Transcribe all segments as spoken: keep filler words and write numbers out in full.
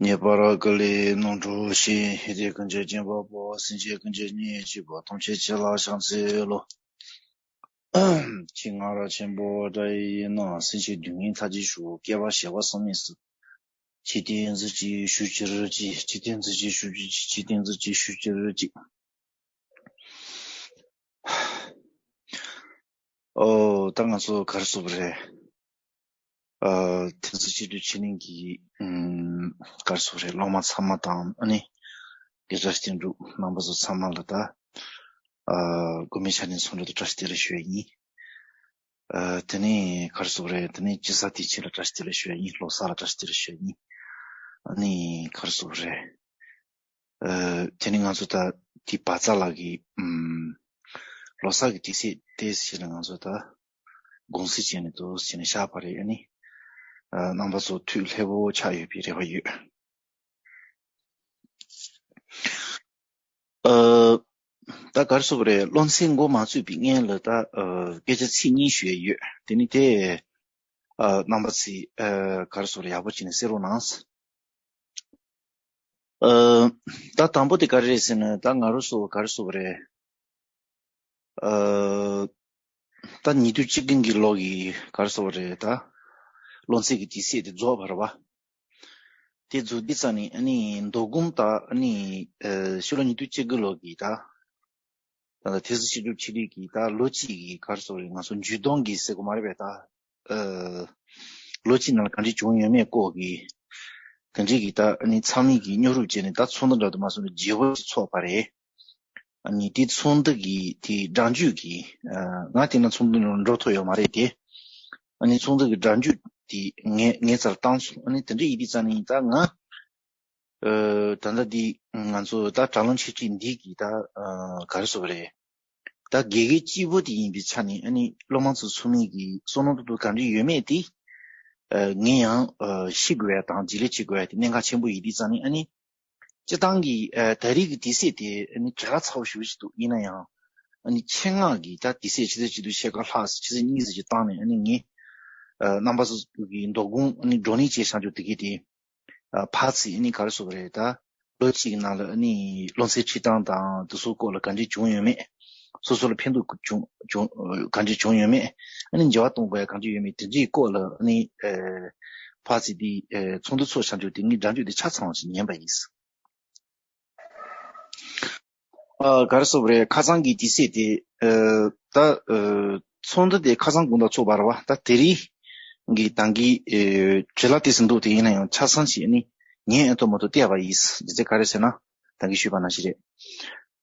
ངེས་པར་དགེ་ལེགས་རྣམ་གྲོལ་ཞིང་། ཡིད་བདེ་ཀུན་གྱི་སྙིང་པོ་པོ། སེམས་ཅན་ཀུན་གྱི་སྙིང་རྗེ་པོ། ཐམས་ཅད་ཁྱེད་ལ་ཕྱག་འཚལ་ལོ། ཕྱི་ང་རོ་ཆེན་པོ་སྒྲ་ཡི་ནང་། སེམས་ཅན་སྡུག་བསྔལ་མཐའ་ཅི་ཞུ། བསྐལ་པ་བྱེ་བ་གསུམ་མེད་སུ། འཇིག་རྟེན་གཟུགས་ཅིག་བཞུགས་གྱུར་ཅིག་འཇིག་རྟེན་གཟུགས་ཅིག་བཞུགས་གྱུར་ཅིག་འཇིག་རྟེན་གཟུགས་ཅིག་བཞུགས་གྱུར་ཅིག་ཨོ། ད་ང་ཚོ་ག་རེ་ཟེར་དགོས་རེད། ཨ། ཐེག་ཆེན་སྤྱི་འདུས་ཆོས་གླིང་གི་ཨམ། ག་རེ་ཟེར་དགོས་རེད། སློབ་མ་ཚང་མ་དང་། ཨ་ནི་དགེ་རྩ་སྟོན་གྲུབ་རྣམ་པ་ཚོ་ཚང་མ་ལ་ད། ཨ། དགོན་པའི་ཆ་ནས་འཚམས་འདྲི་དང་བཀྲ་ཤིས་བདེ་ལེགས་ཞུ་ཡ་ཡིན། ཨ། དེ་ནས་ག་རེ་ཟེར་དགོས་རེད། དེ་ནས་དཔྱིད་གསར་དུས་ཆེན་ལ་བཀྲ་ཤིས་བདེ་ལེགས་ཞུ་ཡ་ཡིན། ལོ་གསར་ལ་བཀྲ་ཤིས་བདེ་ལེགས་ཞུ་ཡ་ཡིན། ཨ་ནི་ག་རེ་ཟེར་དགོས་རེད། ཨ། དེ་ནི་ང་ཚོ་ད་དེ་བ་ཙ་ལགས་ཀྱི་ཨམ། ལོ་གསར་གྱི་དུས་ཚིགས་དེ་ཟེར་ནས་ང་ཚོ་ད་དགོངས་སེལ་བྱས་ནས་འདུག་ཟེར་ནས་བཞག་པ་རེད། ཨ་ནི། ཨ། རྣམ་པ་ཚོ་ཐུགས་ལྷོད་པོ་ཆགས་ཡོད་པའི་རེ་བ་ཡོད། ཨ། ད་ག་རེ་ཟེར་དགོས་རེད། སློབ་ཚན་འགོ་མ་བཙུགས་པའི་སྔོན་ལ་ད། ཨ། སྐད་ཆ་ཚིག་གཉིས་ཞུ་ཡ་ཡོད། དེ་ནི་དེ། ཨ། རྣམ་པ་ཚོས། ཨ། ག་རེ་ཟེར་དགོས་རེད། ཡག་པོ་བྱས་ནས་གསན་རོགས་གནང་། ཨ། ད་དང་པོ་དེ་ག་རེ་རེད་ཟེར་ན། ད་ང་རང་ཚོ་ག་རེ་ཟེར་དགོས་རེད། ཨ། ད་ཉིས་སྟོང་བཅུ་དགུ་གི་ལོ་གི་ག་རེ་ཟེར་དགོས་རེད། ད་སློབ་ཚན་གྱི་དུས་ཚིགས་དེ་རྫོགས་པ་རེད་པ། དེ་རྫོགས་དུས་ཙམ་ནས། ཨ་ནི་མདོ་སྒོམ་ད། ཨ་ནི། ཨ། ཕྱི་ལོ་ཉིས་སྟོང་བཅུ་དགུ་ལོ་གི་ད། ད་ལྟ་ཐེག་ཆེན་སྤྱི་འདུས་ཆོས་གླིང་གི་ད་ལོ་གཅིག་གི་ག་རེ་ཟེར་དགོས་རེད། ང་ཚོ་མཇུག་སྡོམ་གྱི་ཟེར་དགོས་མ་རེད་པས་ད། ཨ། ལོ་གཅིག་ནང་ལ་ག་འདྲ་བྱུང་ཡོད་མེད་སྐོར་གྱི་དེ་འདྲའི་གི་ད། ཨ་ནི་ཚང་མས་ཀྱི་མཉམ་རུབ་བྱས་ནས་ད་ཚོགས་འདུ་འདྲ་དུ་མ་སོང་ནས་བརྗེ་པོ་ཞིག་ཚོགས་པ་རེད། ཨ་ནི་དེ་ཚོགས་འདུ་གི་དེ་སྒྲ་འཇུག་གི། ཨ། ང་དེ་ན་ཚོགས་འདུ་ནང་འགྲོ་ཐུབ་ཡོད་མ་རེད་དེ། ཨ་ནི་ཚོགས་འདུ་གི་སྒྲ་འཇུག་དེ་ངའི་ངའི་རྩར་བཏང་སོང་། ཨ་ནི་དེ་འདྲ་ཡིན་དུས་ཙམ་ནས་ད་ང་། ཨ། ད་ལྟ་འདི་ང་ཚོ་ད་དྲ་ལམ་ཆེ་ཆུང་འདི་གི་ད། ཨ། ག་རེ་ཟེར་དགོས་རེད། ད་དགེ་རྒན་གཅིག་པོ་དེ་ཡིན་པའི་ཆ་ནས། ཨ་ནི་སློབ་མ་ཚོ་ཚང་མས་ཀྱི་བསམ་བློ་ཏོག་ཏོག་ག་འདྲ་ཡོད་མེད་དེ། ཨ། ངས་ཡང་། ཨ། ཤེས་དགོས་ཡ་དང་རྗེས་ལུས་བྱེད་དགོས་ཡ་དེ་གནད་འགག་ཆེན་པོ་ཡིན་དུས་ཙམ་ནས། ཨ་ནི་སྤྱིར་བཏང་གི། ཨ། ད་རེས་ཀྱི་དུས་ཚོད་དེ། ཨ་ནི་གྲལ་ཁ་ཚ་པོ་ཞེ་པོ་ཞིག་འདུག་ཡིན་ན་ཡང་། ཨ་ནི་ཆེད་མངགས་ཀྱིས་ད་དུས་ཚོད་ཆུ་ཚོད་བཅུ་དང་ཕྱེད་ཀ་ལྷག་ཙམ། ཆུ་ཚོད་གཉིས་ཙམ་ཞིག་བཏང་ནས། ཨ་ནི་ངས། ཨ། རྣམ་པ་ཚོ་གི་མདོ་སྒོམ། ཨ་ནི་བགྲོ་གླེང་བྱས་བཞག་རྒྱུ་དེ་གས་དེ། ཨ། ཕར་ཚུར། ཨ་ནི་ག་རེ་ཟེར་དགོས་རེད། ད་ལོ་གཅིག་གི་ནང་ལ། ཨ་ནི་སློབ་ཚན་ཁྲིད་སྟངས་དང་དེ་ཚོའི་སྐོར་ལ་ག་འདྲ་བྱུང་ཡོད་མེད། སོ་སོ་ལ་ཕན་ཐོགས་བྱུང་བྱུང་ག་འདྲ་བྱུང་ཡོད་མེད། ཨ་ནི་འགྱུར་བ་གཏོང་དགོས་ཡ་ག་འདྲ་ཡོད་མེད། དེ་འདྲའི་སྐོར་ལ། ཨ་ནི། ཨ། ཕར་ཚུར་དེ། ཨ། ཚོགས་འདུ་ཚོགས་བཞག་རྒྱུ་དེ་ངས་སྒྲ་འཇུག་དེ་ཆ་ཚང་བ་ཞིག་ཉན་པ་ཡིན། ཨ། ག་རེ་ཟེར་དགོས་རེད། ཁ་སང་གི་དུས་ཚོད་དེ། ཨ། ད། ཨ། ཚོགས་འདུ་དེ་ཁ་སང་དགོང་དག་ཚོགས་པ་རེད་པ། ད་དེ་རིང་གི་ད་གིན། ཨ། བྲེལ་བ་ཏོག་ཙམ་འདུག་དེ་ཡིན་ན་ཡང་ཆ་ཚང་ཞིག་ཨ་ནི་ཉན་ཨེ་ཐུབ་མ་ཐུབ་བལྟས་པ་ཡིན། རྒྱུ་མཚན་ག་རེ་ཟེར་ན། ད་གིན་ཞུས་པ་ནང་བཞིན་རེད།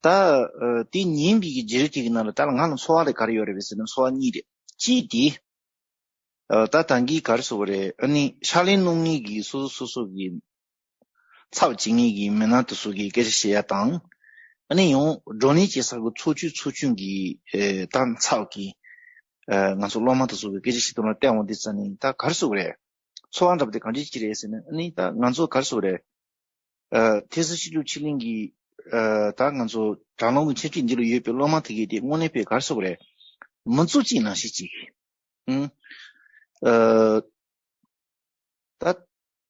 ད། ཨ། དེ་ཉན་པའི་གི་བརྗེ་རེས་དེ་གི་ནང་ལ་ད་ང་ལ་ཚོར་བ་དེ་ག་རེ་ཡོད་རེད་པས་ཟེར་ན། ཚོར་བ་གཉིས་རེད། གཅིག་དེ། ཨ། ད་ད་གིན་ག་རེ་ཟེར་དགོས་རེད། ཨ་ནི་ཕྱག་ལས་གནང་མཁན་གྱི་སོ་སོ་སོ་སོ་གི་ཚབ་བྱེད་མཁན་གྱི་མི་སྣ་དེ་ཚོ་གིས་སྐད་ཆ་བཤད་ཡ་དང་། ཨ་ནི་ཡང་བགྲོ་གླེང་བྱེད་ས་གི་ཚོགས་ཆུང་ཚོགས་ཆུང་གི། ཨ། ད་ཚབ་ཀྱིས། ཨ། ང་ཚོ་སློབ་མ་དེ་ཚོ་གི་སྐད་ཆ་བཤད་སྟངས་ལ་བལྟས་འོང་དུས་ཙམ་ནས། ད་ག་རེ་ཟེར་དགོས་རེད། ཚོར་བ་འདྲ་པོ་དེ་ག་འདྲ་ཅིག་རེད་ཟེར་ན། ཨ་ནི་ད་ང་ཚོ་ག་རེ་ཟེར་དགོས་རེད། ཨ། ཐེག་ཆེན་སྤྱི་འདུས་ཆོས་གླིང་གི། ཨ། ད་ང་ཚོ་དྲ་ལམ་གྱི་འཆམ་མཐུན་འདི་ལ་ཡོད་པའི་སློབ་མ་དེ་གས་དེ་དངོས་གནས་དཔེ་ག་རེ་ཟེར་དགོས་རེད། མི་གཙོ་གཅིག་ནང་བཞིན་གཅིག་ཨང་། ཨ། ད་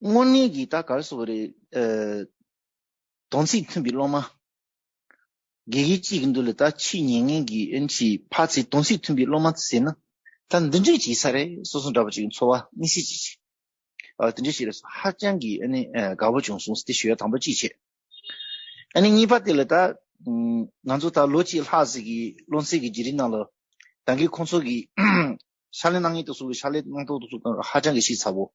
དངོས་གནས་ཀྱི་ད་ག་རེ་ཟེར་དགོས་རེད། ཨ། དམ་ཚིག་མཐུན་པའི་སློབ་མ། དགེ་རྒན་གཅིག་གི་མདུན་ལ་ད་ཆོས་ཉན་མཁན་གྱི། ཨ་ནི་ཕར་ཚུར་དམ་ཚིག་མཐུན་པའི་སློབ་མ་ཟེར་ན། ད་འདི་འདྲས་ཅིག་ཡིན་ས་རེད་བསམ་བསམ་འདྲ་པོ་ཅིག་ཚོར་བ་དམིགས་བསལ་ཅིག་ཨ། དེ་འདྲ་ཞིག་རེད། ཧ་ཅང་གི་ཨ་ནི། ཨ། དགའ་པོ་བྱུང་སོང་ཟེར་དེ་ཞུ་ཡ་དང་པོ་གཅིག་བྱས། ཨ་ནི་གཉིས་པ་དེ་ལ་ད། ཨམ། ང་ཚོ་ད་ལོ་གཅིག་ལྷག་ཙམ་གྱི་སློབ་ཚན་གྱི་བརྗེ་རེས་ནང་ལ་ད་གིན་ཁོང་ཚོ་གི་ཕྱག་ལས་གནང་མཁན་དེ་ཚོ་གི་ཕྱག་ལས་གནང་སྟངས་དེ་ཚོ་ཧ་ཅང་གི་ཤེས་ཚ་པོ།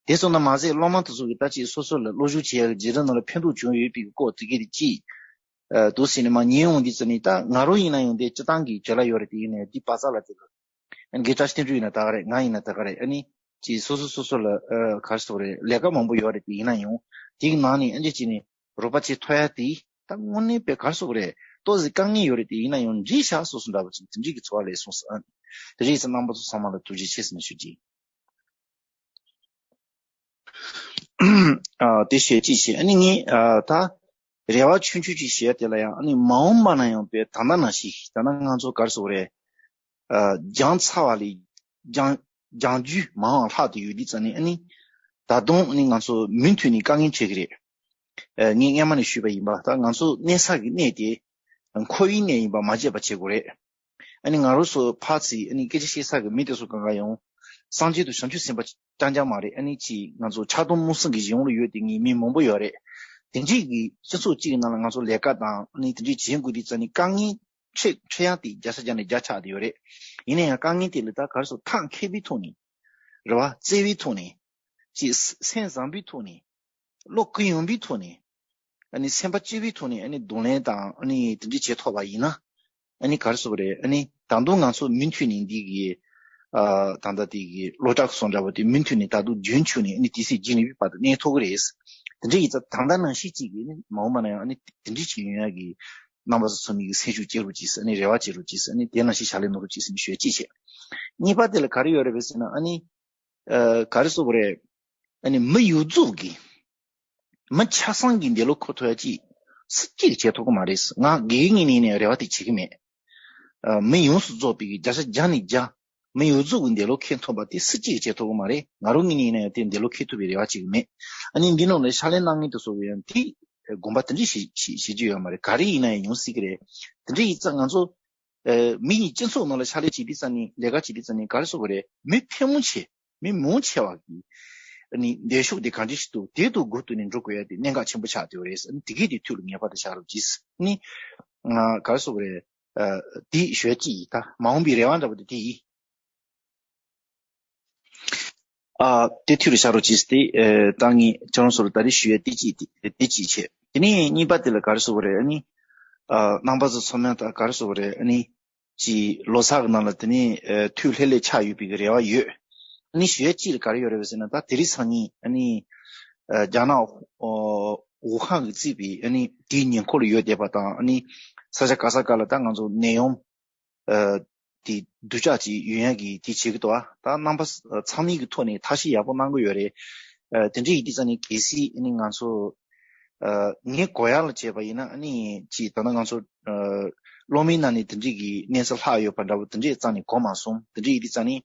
དེ་ཙམ་དུ་མ་ཟད་སློབ་མ་དེ་ཚོ་གི་ད་ཅིག་སོ་སོ་ལ་སློབ་སྦྱོང་བྱེད་ཡ་གི་བརྗེ་རེས་ནང་ལ་ཕན་ཐོགས་བྱུང་ཡོད་པའི་སྐོར་དེ་གས་དེ་ཅིག་ཨ། འདུག་ཟེར་ནས་མར་ཉན་འོང་དུས་ཙམ་ནས། ད་ང་རང་ཡིན་ན་ཡང་དེ་སྤྱིར་བཏང་གི་བྱེད་ལས་ཡོད་རེད། དེ་ཡིན་ནའི་འདི་བ་ཙ་ལ་དེ་ག་རེད། ཨ་ནི་དགེ་རྩ་བསྟན་འགྲོ་ཡིན་ན་ད་ག་རེད། ང་ཡིན་ན་ད་ག་རེད། ཨ་ནི་ཅིག་སོ་སོ་སོ་སོ་ལ། ཨ། ག་རེ་ཟེར་དགོས་རེད། ལས་ཀ་མང་པོ་ཡོད་རེད། དེ་ཡིན་ན་ཡང་དེ་གི་ནང་ནས་ཨ་ནི་ཅིག་ནས་རོགས་པ་བྱེད་ཐུབ་ཡ་དེ་ད་དངོས་གནས་དཔེ་ག་རེ་ཟེར་དགོས་རེད། ཏོག་ཙམ་དཀའ་ངལ་ཡོད་རེད། དེ་ཡིན་ན་ཡང་འགྲིག་ཤག་བསམ་བསམ་འདྲ་པོ་ཅིག་དེ་འདྲའི་གི་ཚོར་བ་སླེབས་སོང་ཟེར། ཨ། དེ་རེད་ཟེར། རྣམ་པ་ཚོ་ཚང་མ་ལ་ཐུགས་རྗེ་ཆེ་ཟེར་ནས་ཞུ་རྒྱུ་ཡིན། ཨ། དེ་བྱས་ཅིག་བྱས། ཨ་ནི་ངས། ཨ། ད་རེ་བ་ཆུང་ཆུང་ཅིག་བྱས་དེ་ལ་ཡང་། ཨ་ནི་མ་འོངས་པ་ན་ཡང་དཔེ་ད་ལྟ་ནང་བཞིན། ད་ལྟ་ང་ཚོ་ག་རེ་ཟེར་དགོས་རེད། ཨ། སྦྱངས་ཚར་བ་ལས་སྦྱང་སྦྱང་རྒྱུ་མང་བ་ལྷག་ཏུ་ཡོད་དུས་ཙམ་ནས། ཨ་ནི་ད། ད་དུང་ནི་ང་ཚོ་མུ་མཐུད་ནས་དཀའ་ངལ་འཕྲད་ཀྱི་རེད། ཨ་ངས་སྔན་མ་ནས་ཞུས་པ་ཡིན་པ། ད་ང་ཚོ་གནས་ས་གི་གནས་དེ་འཁོར་བའི་གནས་ཡིན་པ་མ་བརྗེད་པ་བྱེད་དགོས་རེད། ཨ་ནི་ང་རང་ཚོ་ཕར་ཚུར་ཨ་ནི་སྐད་ཆ་བཤད་ས་གི་མི་དེ་ཚོ་གང་ག་ཡང་སངས་རྒྱས་དང་བྱང་ཆུབ་སེམས་དཔའ་རྐྱང་རྐྱང་མ་རེད། ཨ་ནི་ཅིག་ང་ཚོ་ཆགས་སྡང་རྨུགས་བསམ་གྱི་གཞི་ལ་ཡོད་དེ་ངའི་མི་མང་པོ་ཡོད་རེད། དེ་འདྲའི་གི་སྤྱི་ཚོགས་གཅིག་གི་ནང་ལ་ང་ཚོ་ལས་ཀ་དང་ཨ་ནི་དེ་འདྲའི་བྱེད་དགོས་དུས་ཙང་ནི་དཀའ་ངལ་འཕྲད་འཕྲད་ཡག་དེ་བརྒྱ་ཆ་བརྒྱ་ནས་བརྒྱ་ཆགས་བསྡད་ཡོད་རེད། ཡིན་ན་ཡང་དཀའ་ངལ་དེ་ལ་ད་ག་རེ་ཟེར། ཐབས་མཁས་པའི་ཐོག་ནས། རེ་བ་བརྩེ་བའི་ཐོག་ནས། ཅིག་སེམས་བཟང་པོའི་ཐོག་ནས། བློ་གུ་ཡངས་པའི་ཐོག་ནས། ཨ་ནི་སེམས་པ་སྐྱིད་པའི་ཐོག་ནས་ཨ་ནི་གདོང་ལེན་དང་ཨ་ནི་དེ་འདྲ་བྱེད་ཐུབ་པ་ཡིན་ན། ཨ་ནི་ག་རེ་ཟེར་དགོས་རེད། ཨ་ནི་ད་དུང་ང་ཚོ་མུ་མཐུད་ནས་འདི་གི་ཨ་ད་ལྟ་དེ་གི་གློ་བཀྲ་སོགས་འདྲ་པོ་དེ་མུ་མཐུད་ནས་ད་དུང་རྒྱུན་འཁྱོངས་ནས་ཨ་ནི་དུས་ཚོད་རྒྱུན་རིང་པོའི་བར་དུ་གནས་ཐུབ་ཀྱི་རེད། དེ་འདྲ་ཡིན་ཙང་ད་ལྟ་ནང་བཞིན་གཅིག་གིས་ཨ་ནི་མ་འོངས་པ་ན་ཡང་ཨ་ནི་དེ་འདྲ་ཅིག་ཡོང་ཡག་གི་རྣམ་པ་ཚོ་ཚང་མས་ཀྱི་སེམས་ཤུགས་བསྐྱེད་རོགས་གྱིས། ཨ་ནི་རེ་བ་བྱེད་རོགས་གྱིས། ཨ་ནི་དེ་ནང་བཞིན་ཕྱག་ལས་གནང་རོགས་གྱིས་ཟེར་ནས་ཞུ་ཡ་གཅིག་བྱས། གཉིས་པ་དེ་ལ་ག་རེ་ཡོད་རེད་པས་ཟེར་ན། ཨ་ནི་ཨ་ག་རེ་ཟེར་དགོས་རེད། ཨ་ནི་མི་ཡོངས་རྫོགས་ཀྱི་མི་ཆ་ཚང་གི་འདོད་བློ་འཁོར་ཐུབ་ཡ་ཅིག་སུ་གཅིག་བྱེད་ཐུབ་ཀྱི་མ་རེད། ང་དགེ་རྒན་ངོས་ནས་ཡིན་ནའི་རེ་བ་དེ་བྱེད་ཀྱི་མེད། ཨ་མི་ཡོངས་སུ་རྫོགས་པའི་བརྒྱ་ཆ་བརྒྱ་ནས་བརྒྱ། མི་ཡོངས་རྫོགས་ཀྱི་འདོད་བློ་འཁེལ་ཐུབ་པ་དེ་སུ་གཅིག་བྱེད་ཐུབ་ཀྱི་མ་རེད། ང་རང་ངོས་ནས་ཡིན་ན་ཡང་དེ་འདོད་བློ་འཁེལ་ཐུབ་པའི་རེ་བ་བྱེད་ཀྱི་མེད། ཨ་ནི་འདི་ནང་ལ་ཕྱག་ལས་གནང་མཁན་དེ་ཚོ་ཡང་དེ་དགོངས་པ་དེ་འདྲ་ཞིག་ཞིག་བྱེད་རྒྱུ་ཡོད་མ་རེད། ག་རེ་ཡིན་ན་ཡང་ཡོང་སྲིད་ཀྱི་རེད། དེ་འདྲ་ཡིན་ཙང་ང་ཚོ་ཨ་མི་ཡི་སྤྱི་ཚོགས་ནང་ལ་ཕྱག་ལས་བྱེད་དུས་ཙང་ནི། ལས་ཀ་བྱེད་དུས་ཙང་ནི་ག་རེ་ཟེར་དགོས་རེད། མི་ཕལ་མོ་ཆེ། མི་མང་ཆེ་བ་གི་ཨ་ནི་འདོད་ཤུགས་དེ་གང་འདྲ་ཞིག་འདུག་དེ་དང་སྒུག་ཏུ་ནས་འགྲོ་དགོས་ཡ་དེ་གནད་འགག་ཆེན་པོ་ཆགས་བསྡད་ཡོད་རེད། ཨ་ནི་དེ་གས་དེ་ཐུགས་ལ་ངེས་པར་དུ་བཞག་རོགས་གྱིས། ཨ་ནི་ང་ག་རེ་ཟེར་དགོས་རེད། ཨ་དེ་ཞུ་ཡ་གཅིག་ཡིན། ད་མ་འོངས་པའི་རེ་བ་འདྲ་པོ་དེ་དེ་ཡིན། ཨ་དེ་ཐུགས་ལ་བཞག་རོགས་གྱིས་ཏེ། ཨ་ད་ངས་ཁྱེད་རང་ཚོ་ལ་ད་རེས་ཞུ་ཡ་དེ་གཅིག་དེ་དེ་གཅིག་བྱས། དེ་ནས་གཉིས་པ་དེ་ལ་ག་རེ་ཟེར་དགོས་རེད། ཨ་ནི་ཨ་རྣམ་པ་ཚོ་ཚང་མ་ད་ག་རེ་ཟེར་དགོས་རེད། ཨ་ནི་ཅིག་ལོ་གསར་གྱི་ནང་ལ་དེ་ནས་ཨ་ཐུགས་ལྷོད་ལྷོད་ཆགས་ཡོད་པའི་གི་རེ་བ་ཡོད། ཨ་ནི་ཞུ་ཡ་གཅིག་ལ་ག་རེ་ཡོད་རེད་ཟེར་ན། ད་དེ་རིང་སང་ཉིན་ཨ་ནི་ཨ་རྒྱ་ནག་ཨོ་ཝུ་ཧན་གྱིས་གཙོས་པའི་ཨ་ནི་དེའི་ཉེ་འཁོར་ལ་ཡོད་བསྡད་པ་དང་། ཨ་ནི་ས་ཆ་ག་ས་ག་ལ་ད་ང་ཚོ་ནད་ཡམས་ཨ་དེ་སྡུག་ཅག་ཅིག་ཡོང་ཡ་གི་དེ་བྱེད་ཀྱི་འདུག་ཨ་ད་རྣམ་པ་ཚང་མའི་གི་ཐོག་ནས་ཐབས་ཤེས་ཡག་པོ་གནང་གི་ཡོད་རེད། ཨ་དེ་འདྲ་ཡིན་དུས་ཙང་ནས་གལ་སྲིད་ཨ་ནི་ང་ཚོ་ཨ་ངས་གོ་ཡག་ལ་བྱས་པ་ཡིན་ན། ཨ་ནི་ཅིག་ད་ལྟ་ང་ཚོ་ཨ་གློག་མེའི་ནང་ནས་དེ་འདྲ་གི་གནས་ཚུལ་ལྷག་ཡོད་པ་འདྲ་པོ་དེ་འདྲ་རྩ་ནས་གོ་མ་སོང་། དེ་འདྲ་ཡིན་དུས་ཙང་ནས་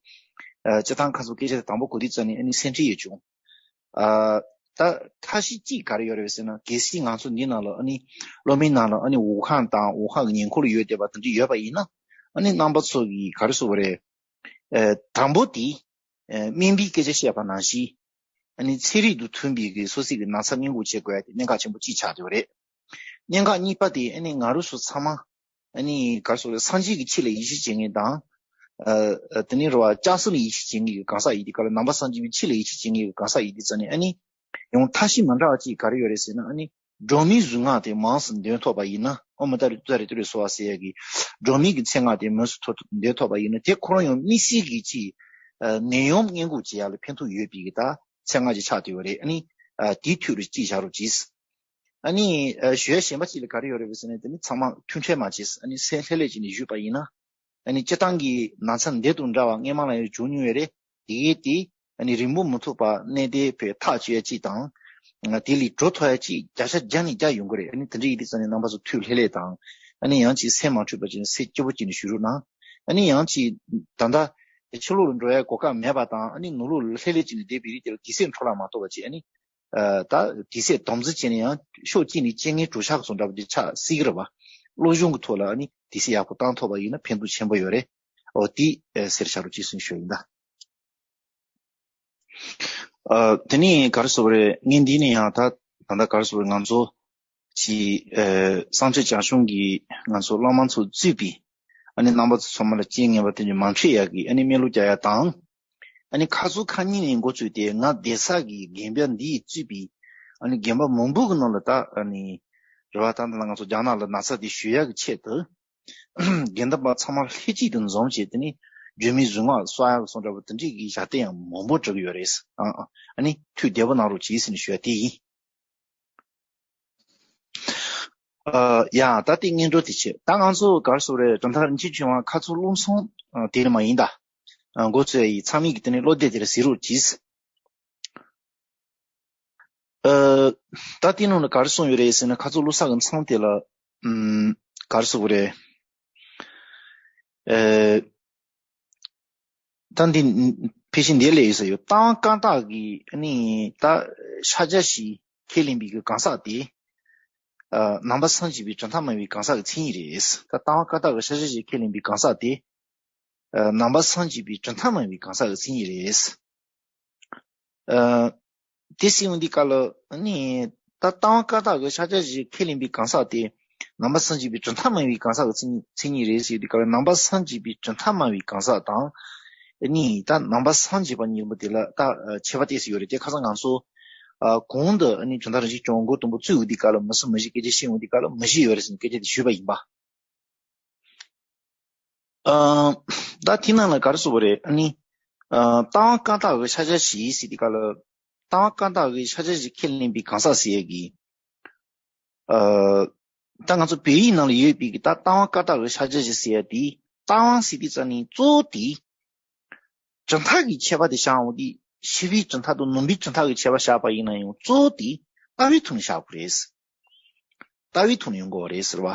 ཨ་སྤྱིར་བཏང་ཁ་སང་སྐད་ཆ་དེ་དང་པོ་གོ་དུས་ཙང་ནས་ཨ་ནི་སེམས་ཁྲལ་ཡོད་བྱུང་། ཨ་ད་ཐབས་ཤེས་གཅིག་ག་རེ་ཡོད་རེད་ཟེར་ན། གལ་སྲིད་ང་ཚོ་འདི་ནང་ལ་ཨ་ནི་གློག་མེའི་ནང་ལ་ཨ་ནི་ཝུ་ཧན་དང་ཝུ་ཧན་གྱི་ཉེ་འཁོར་ལ་ཡོད་བསྡད་པ་དེ་འདྲ་ཡོད་པ་ཡིན་ན། ཨ་ནི་རྣམ་པ་ཚོ་གིས་ག་རེ་ཟེར་དགོས་རེད། ཨ་དང་པོ་དེ་ཨ་སྨན་པའི་སྐད་ཆ་བཤད་པ་ནང་བཞིན། ཨ་ནི་ཚན་རིག་དང་མཐུན་པའི་གི་སོ་སོའི་གི་ན་ཚ་སྔོན་འགོག་བྱེད་དགོས་ཡ་དེ་གནད་འགག་ཆེན་པོ་གཅིག་ཆགས་བསྡད་ཡོད་རེད། གནད་འགག་གཉིས་པ་དེ་ཨ་ནི་ང་རང་ཚོ་ཚང་མ་ཨ་ནི་ག་རེ་ཟེར་དགོས་རེད། སངས་རྒྱས་ཀྱི་ཆོས་ལ་ཡིད་ཆེས་བྱེད་མཁན་དང་། ཨ་ཨ་དེ་ནས་རེད་པ། སྐྱབས་གསུམ་ལ་ཡིད་ཆེས་བྱེད་མཁན་གྱི་གང་ཟག་ཡིན་དུས་སྐབས་ལ། ནང་པ་སངས་རྒྱས་པའི་ཆོས་ལ་ཡིད་ཆེས་བྱེད་མཁན་གྱི་གང་ཟག་ཡིན་དུས་ཙང་ནས། ཨ་ནི་ཡང་ཐབས་ཤེས་མི་འདྲ་བ་གཅིག་ག་རེ་ཡོད་རེད་ཟེར་ན། ཨ་ནི་སྒྲོལ་མའི་གཟུངས་སྔགས་དེ་མང་ཙམ་འདོན་ཐུབ་པ་ཡིན་ན། ཨོཾ་ཏཱ་རེ་ཏུཏྟཱ་རེ་ཏུ་རེ་སྭཱ་ཧཱ་ཟེར་ཡ་གི་སྒྲོལ་མའི་གི་མཚན་སྔགས་དེ་མང་ཙམ་ཐོག་འདོན་ཐུབ་པ་ཡིན་ན། དེ་ཁོ་རང་ཡང་དམིགས་བསལ་གྱི་ཅིག་ཨ་ནད་ཡམས་སྔོན་འགོག་བྱེད་ཡ་ལ་ཕན་ཐོགས་ཡོད་པའི་གི་ད་མཚན་སྔགས་ཅིག་ཆགས་བསྡད་ཡོད་རེད། ཨ་ནི་ཨ་དེའི་ཐོག་ལ་གཅིག་བཞག་རོགས་གྱིས། ཨ་ནི་ཨ་ཞུ་ཡ་གཞན་པ་གཅིག་ལ་ག་རེ་ཡོད་རེད་ཟེར་ན། དེ་ནི་ཚང་མ་ཐུགས་ཁྲལ་མ་བྱེད། ཨ་ནི་སེམས་ལྷོད་ལྷོད་བྱས་ནས་བཞུགས་པ་ཡིན་ན། ཨ་ནི་སྤྱིར་བཏང་གི་ན་ཚ་འདི་དང་འདྲ་བ་སྔོན་མ་ལ་ཡང་བྱུང་མྱོང་ཡོད་རེད། དེ་གས་དེ་ཨ་ནི་རིང་པོ་མི་ཐུག་པ་གནད་དེ་བས་ཐག་གཅོད་ཡ་གཅིག་དང་། ཨ་དེ་ལས་གྲོལ་ཐུབ་ཡ་གཅིག་བརྒྱ་ཆ་བརྒྱ་ནས་བརྒྱ་ཡོང་གི་རེད། ཨ་ནི་དེ་འདྲ་ཡིན་དུས་ཙང་ནས་རྣམ་པ་ཚོ་ཐུགས་ལྷོད་ལྷོད་དང་། ཨ་ནི་ཡང་གཅིག་སེམས་མ་འཁྲུགས་པ་བྱས་ནས་སེམས་སྐྱིད་པོ་བྱས་ནས་བཞུགས་རོགས་གནང་། ཨ་ནི་ཡང་གཅིག་ད་ལྟ་ཕྱི་ལོགས་ལ་འགྲོ་ཡ་གོ་སྐབས་མེད་པ་དང་། ཨ་ནི་ནང་ལོགས་ལ་ལྷོད་ལྷོད་བྱས་ནས་བསྡད་པའི་རིགས་དེ་ལ་དུས་ཚོད་འཕྲོ་བརླག་མ་གཏོང་བ་བྱས། ཨ་ནི་ཨ་ད་དུས་ཚོད་དམ་འཛིན་བྱས་ནས་ཡང་ཕྱོགས་གཅིག་ནས་རྐྱེན་ངན་གྲོགས་ཤག་སོང་འདྲ་པོ་དེ་ཆགས་སྲིད་ཀྱི་རེད་པ། བློ་སྦྱོང་གི་ཐོག་ལ་ཨ་ནི་དུས་ཚོད་ཡག་པོ་བཏང་ཐུབ་པ་ཡིན་ན་ཕན་ཐོགས་ཆེན་པོ་ཡོད་རེད། འོ་དེ་ཨ་ཟེར་བྱ་རོགས་གྱིས་ཟེར་ཞུ་ཡིན་ད། ཨ་དེ་ནས་ག་རེ་ཟེར་དགོས་རེད། ངས་འདི་ནས་ཡང་ད་ད་ལྟ་ག་རེ་ཟེར་དགོས་རེད། ང་ཚོ་ཅིག་ཨ་གསང་སྤྱོད་བྱང་སྲུང་གི་ང་ཚོ་བླ་མ་ཚོ་གཙོས་པའི་ཨ་ནི་རྣམ་པ་ཚོ་ཚང་མ་ལ་རྐྱེན་ངན་པ་དེ་ཚོ་མ་འཕྲད་ཡག་གི་ཨ་ནི་སྨན་བླུགས་རྒྱག་ཡ་དང་། ཨ་ནི་ཁ་སང་ཁ་ཉིན་ནས་འགོ་བཙུགས་ཏེ་ང་བསྡད་ས་གི་དགོན་པ་འདིས་གཙོས་པའི་ཨ་ནི་དགོན་པ་མང་པོ་གི་ནང་ལ་ད་ཨ་ནི་རེད་པ། ད་ལྟ་ང་ཚོ་རྒྱ་ནག་ལ་ན་ཚ་དེ་ཞུ་ཡག་གི་ཆེད་དུ། དགེ་འདུན་པ་ཚང་མ་ལྷན་ཅིག་ཏུ་འཛོམས་བྱས། དེ་ནས་སྒྲོལ་མའི་གཟུངས་སྔགས་གསོག་ཡག་སོགས་འདྲ་པོ་དེ་འདྲའི་གི་ཞལ་ཏ་ཡང་མང་པོ་བསྒྲིགས་ཡོད་རེད། ཨ་ཨ་ཨ་ནི་ཐུགས་བདེ་པོ་གནང་རོགས་གྱིས་ཟེར་ནས་ཞུ་ཡ་དེ་ཡིན། ཨ་ཡ་ད་དེ་སྔོན་འགྲོ་དེ་བྱས། ད་ང་ཚོ་ག་རེ་ཟེར་དགོས་རེད། གྲུབ་མཐའ་རིན་ཆེན་ཆོས་དབང་ཁ་ཚུགས་བློ་བཟང་ཨ་དེ་ནི་མ་ཡིན་ད། ཨ་འགོ་ཚུགས་ཡ་ཡིན། ཚང་མས་གི་དེ་ནས་བློ་བདེ་དེ་ར་གཟིགས་རོགས་གྱིས། ཨ་ད་དེ་ནང་ལ་ག་རེ་གསུངས་ཡོད་རེད་ཟེར་ན། ཁ་ཚུགས་བློ་བཟང་གི་མཚམས་དེ་ལ་ཨམ་ག་རེ་ཟེར་དགོས་རེད། ཨ་ད་འདི་ ཕལ་ཆེར་འདི་ལས་ཡོད་ས་ཡོད། རྟག་དབང་བཀའ་རྟགས་ཀྱི་ཨ་ནི་ད་ཤཱཀྱ་བཞི་ཁས་ལེན་པའི་གི་གང་ཟག་དེ། ཨ་ནང་པ་སངས་རྒྱས་པའི་གྲུབ་མཐའ་སྨྲ་བའི་གང་ཟག་གི་མཚན་ཉིད་རེད། ད་རྟག་དབང་བཀའ་རྟགས་ཀྱི་ཤཱཀྱ་བཞི་ཁས་ལེན་པའི་གང་ཟག་དེ། ཨ་ནང་པ་སངས་རྒྱས་པའི་གྲུབ་མཐའ་སྨྲ་བའི་གང་ཟག་གི་མཚན་ཉིད་རེད། ཨ་དེ་སྲིད་འོང་འདི་ག་ལ་ཨ་ནི་ད་རྟག་དབང་བཀའ་རྟགས་ཀྱི་ཤཱཀྱ་བཞི་ཁས་ལེན་པའི་གང་ཟག་དེ་ནང་པ་སངས་རྒྱས་པའི་གྲུབ་མཐའ་སྨྲ་བའི་གང་ཟག་གི་མཚན་མཚན་ཉིད་རེད་ཟེར་འདི་ག་ལ་ནང་པ་སངས་རྒྱས་པའི་གྲུབ་མཐའ་སྨྲ་བའི་གང་ཟག་དང་། ཨ་ནི་ད་ནང་པ་སངས་རྒྱས་པ་གཉིས་པོ་དེ་ལ་ད་ཨ་ཁྱད་པར་ཏོག་ཙམ་ཡོད་རེད། དེ་ཁ་སང་ང་ཚོ་ཨ་གོང་དུ་ཨ་ནི་བྱུང་དང་རང་བཞིན་སྐྱོང་མགོ་དང་པོ་བཙུགས་འོང་འདི་ག་ལ་མི་སྲིད་མི་ཞིག་སྐད་ཆ་བཤད་འོང་འདི་ག་ལ་མི་ཞིག་ཡོད་རེད་ཟེར་ནས་སྐད་ཆ་དེ་ཞུས་པ་ཡིན་པ། ཨ་ད་དེ་ནང་ལ་ག་རེ་ཟེར་བ་རེད། ཨ་ནི་ཨ་རྟག་དབང་བཀའ་རྟགས་ཀྱི་ཤཱཀྱ་བཞི་ཟེར་དེ་ག་ལ་རྟག་དབང་བཀའ་རྟགས་ཀྱི་ཤཱཀྱ་བཞི་ཁས་ལེན་པའི་གང་ཟག་ཟེར་ཡས་ཀྱི། ཨ་ད་ང་ཚོ་བོད་ཡིག་ནང་ལ་ཡོད་པའི་གི་ད་རྟག་དབང་བཀའ་རྟགས་ཀྱི་ཤཱཀྱ་བཞི་ཟེར་ཡས་དེ་རྟག་དབང་ཟེར་དེ་རྩ་ནས་གཙོ་བོ་དེ། གྲུབ་མཐའ་གི་ཁྱད་པར་དེ་བཞག་འོང་དུས་ཕྱི་པའི་གྲུབ་མཐའ་དང་ནང་པའི་གྲུབ་མཐའ་གི་ཁྱད་པར་བཞག་པ་ཡིན་ན་ཡང་གཙོ་བོ་དེ་ལྟ་བའི་ཐོག་ནས་བཞག་དགོས་རེད། ལྟ་བའི་ཐོག་ནས་ཡོང་དགོས་པ་རེད་ཟེར་བ།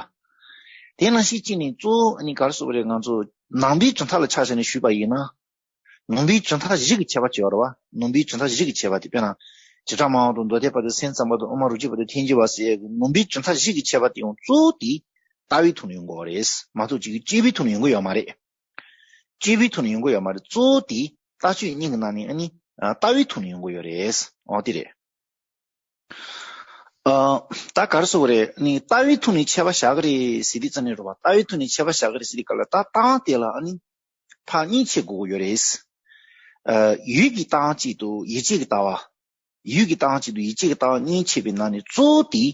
དེ་ནང་བཞིན་གཅིག་ནས་གཙོ་བོ་ཨ་ནི་ག་རེ་ཟེར་བ་རེད། ང་ཚོ་ནང་པའི་གྲུབ་མཐའ་ལ་ཆ་བཞག་ནས་ཞུས་པ་ཡིན་ན། ནང་པའི་གྲུབ་མཐའ་བཞི་གི་ཁྱད་པར་ཅིག་ཡོད་རེད་བ། ནང་པའི་གྲུབ་མཐའ་བཞི་གི་ཁྱད་པར་དེ་དཔེར་ན། བྱེ་བྲག་སྨྲ་བ་དང་མདོ་སྡེ་པ་དང་སེམས་ཙམ་པ་དང་དབུ་མ་རབ་འབྱེད་པ་དང་ཐལ་འགྱུར་བ་ཟེར་ཡས་ཀྱི་ནང་པའི་གྲུབ་མཐའ་བཞི་གི་ཁྱད་པར་དེ་ཡང་གཙོ་བོ་དེ་ལྟ་བའི་ཐོག་ནས་ཡོང་དགོས་པ་རེད་མ་གཏོགས་ཅིག་གི་དཔྱད་པའི་ཐོག་ནས་ཡོང་གི་ཡོད་མ་རེད། དཔྱད་པའི་ཐོག་ནས་ཡོང་གི་ཡོད་མ་རེད། གཙོ་བོ་དེ་ལྟ་སྤྱོད་གཉིས་ཀྱི་ནང་ནས་ཨ་ནི་ཨ་ལྟ་བའི་ཐོག་ནས་ཡོང་གི་ཡོད་རེད། འོ་དེ་རེད། ཨ་ད་ག་རེ་ཟེར་དགོས་རེད། ནི་ལྟ་བའི་ཐོག་ནས་ཁྱད་པར་བཞག་གི་རེད་ཟེར་དུས་ཙམ་ནས་རེད་བ། ལྟ་བའི་ཐོག་ནས་ཁྱད་པར་བཞག་གི་རེད་ཟེར་དུས་ག་ལ་ད་ལྟ་བ་དེ་ལ་ཨ་ནི་ཕར་གཉིས་ཕྱེ་དགོས་ཀྱི་ཡོད་རེད། ཨ་ཡུལ་གྱི་ལྟ་བ་གཅིག་དང་ཡིད་བྱེད་ཀྱི་ལྟ་བ། ཡུལ་གྱི་ལྟ་བ་གཅིག་དང་ཡིད་བྱེད་ཀྱི་ལྟ་བ་གཉིས་ཕྱེ་བའི་ནང་ནས་གཙོ་བོ་དེ།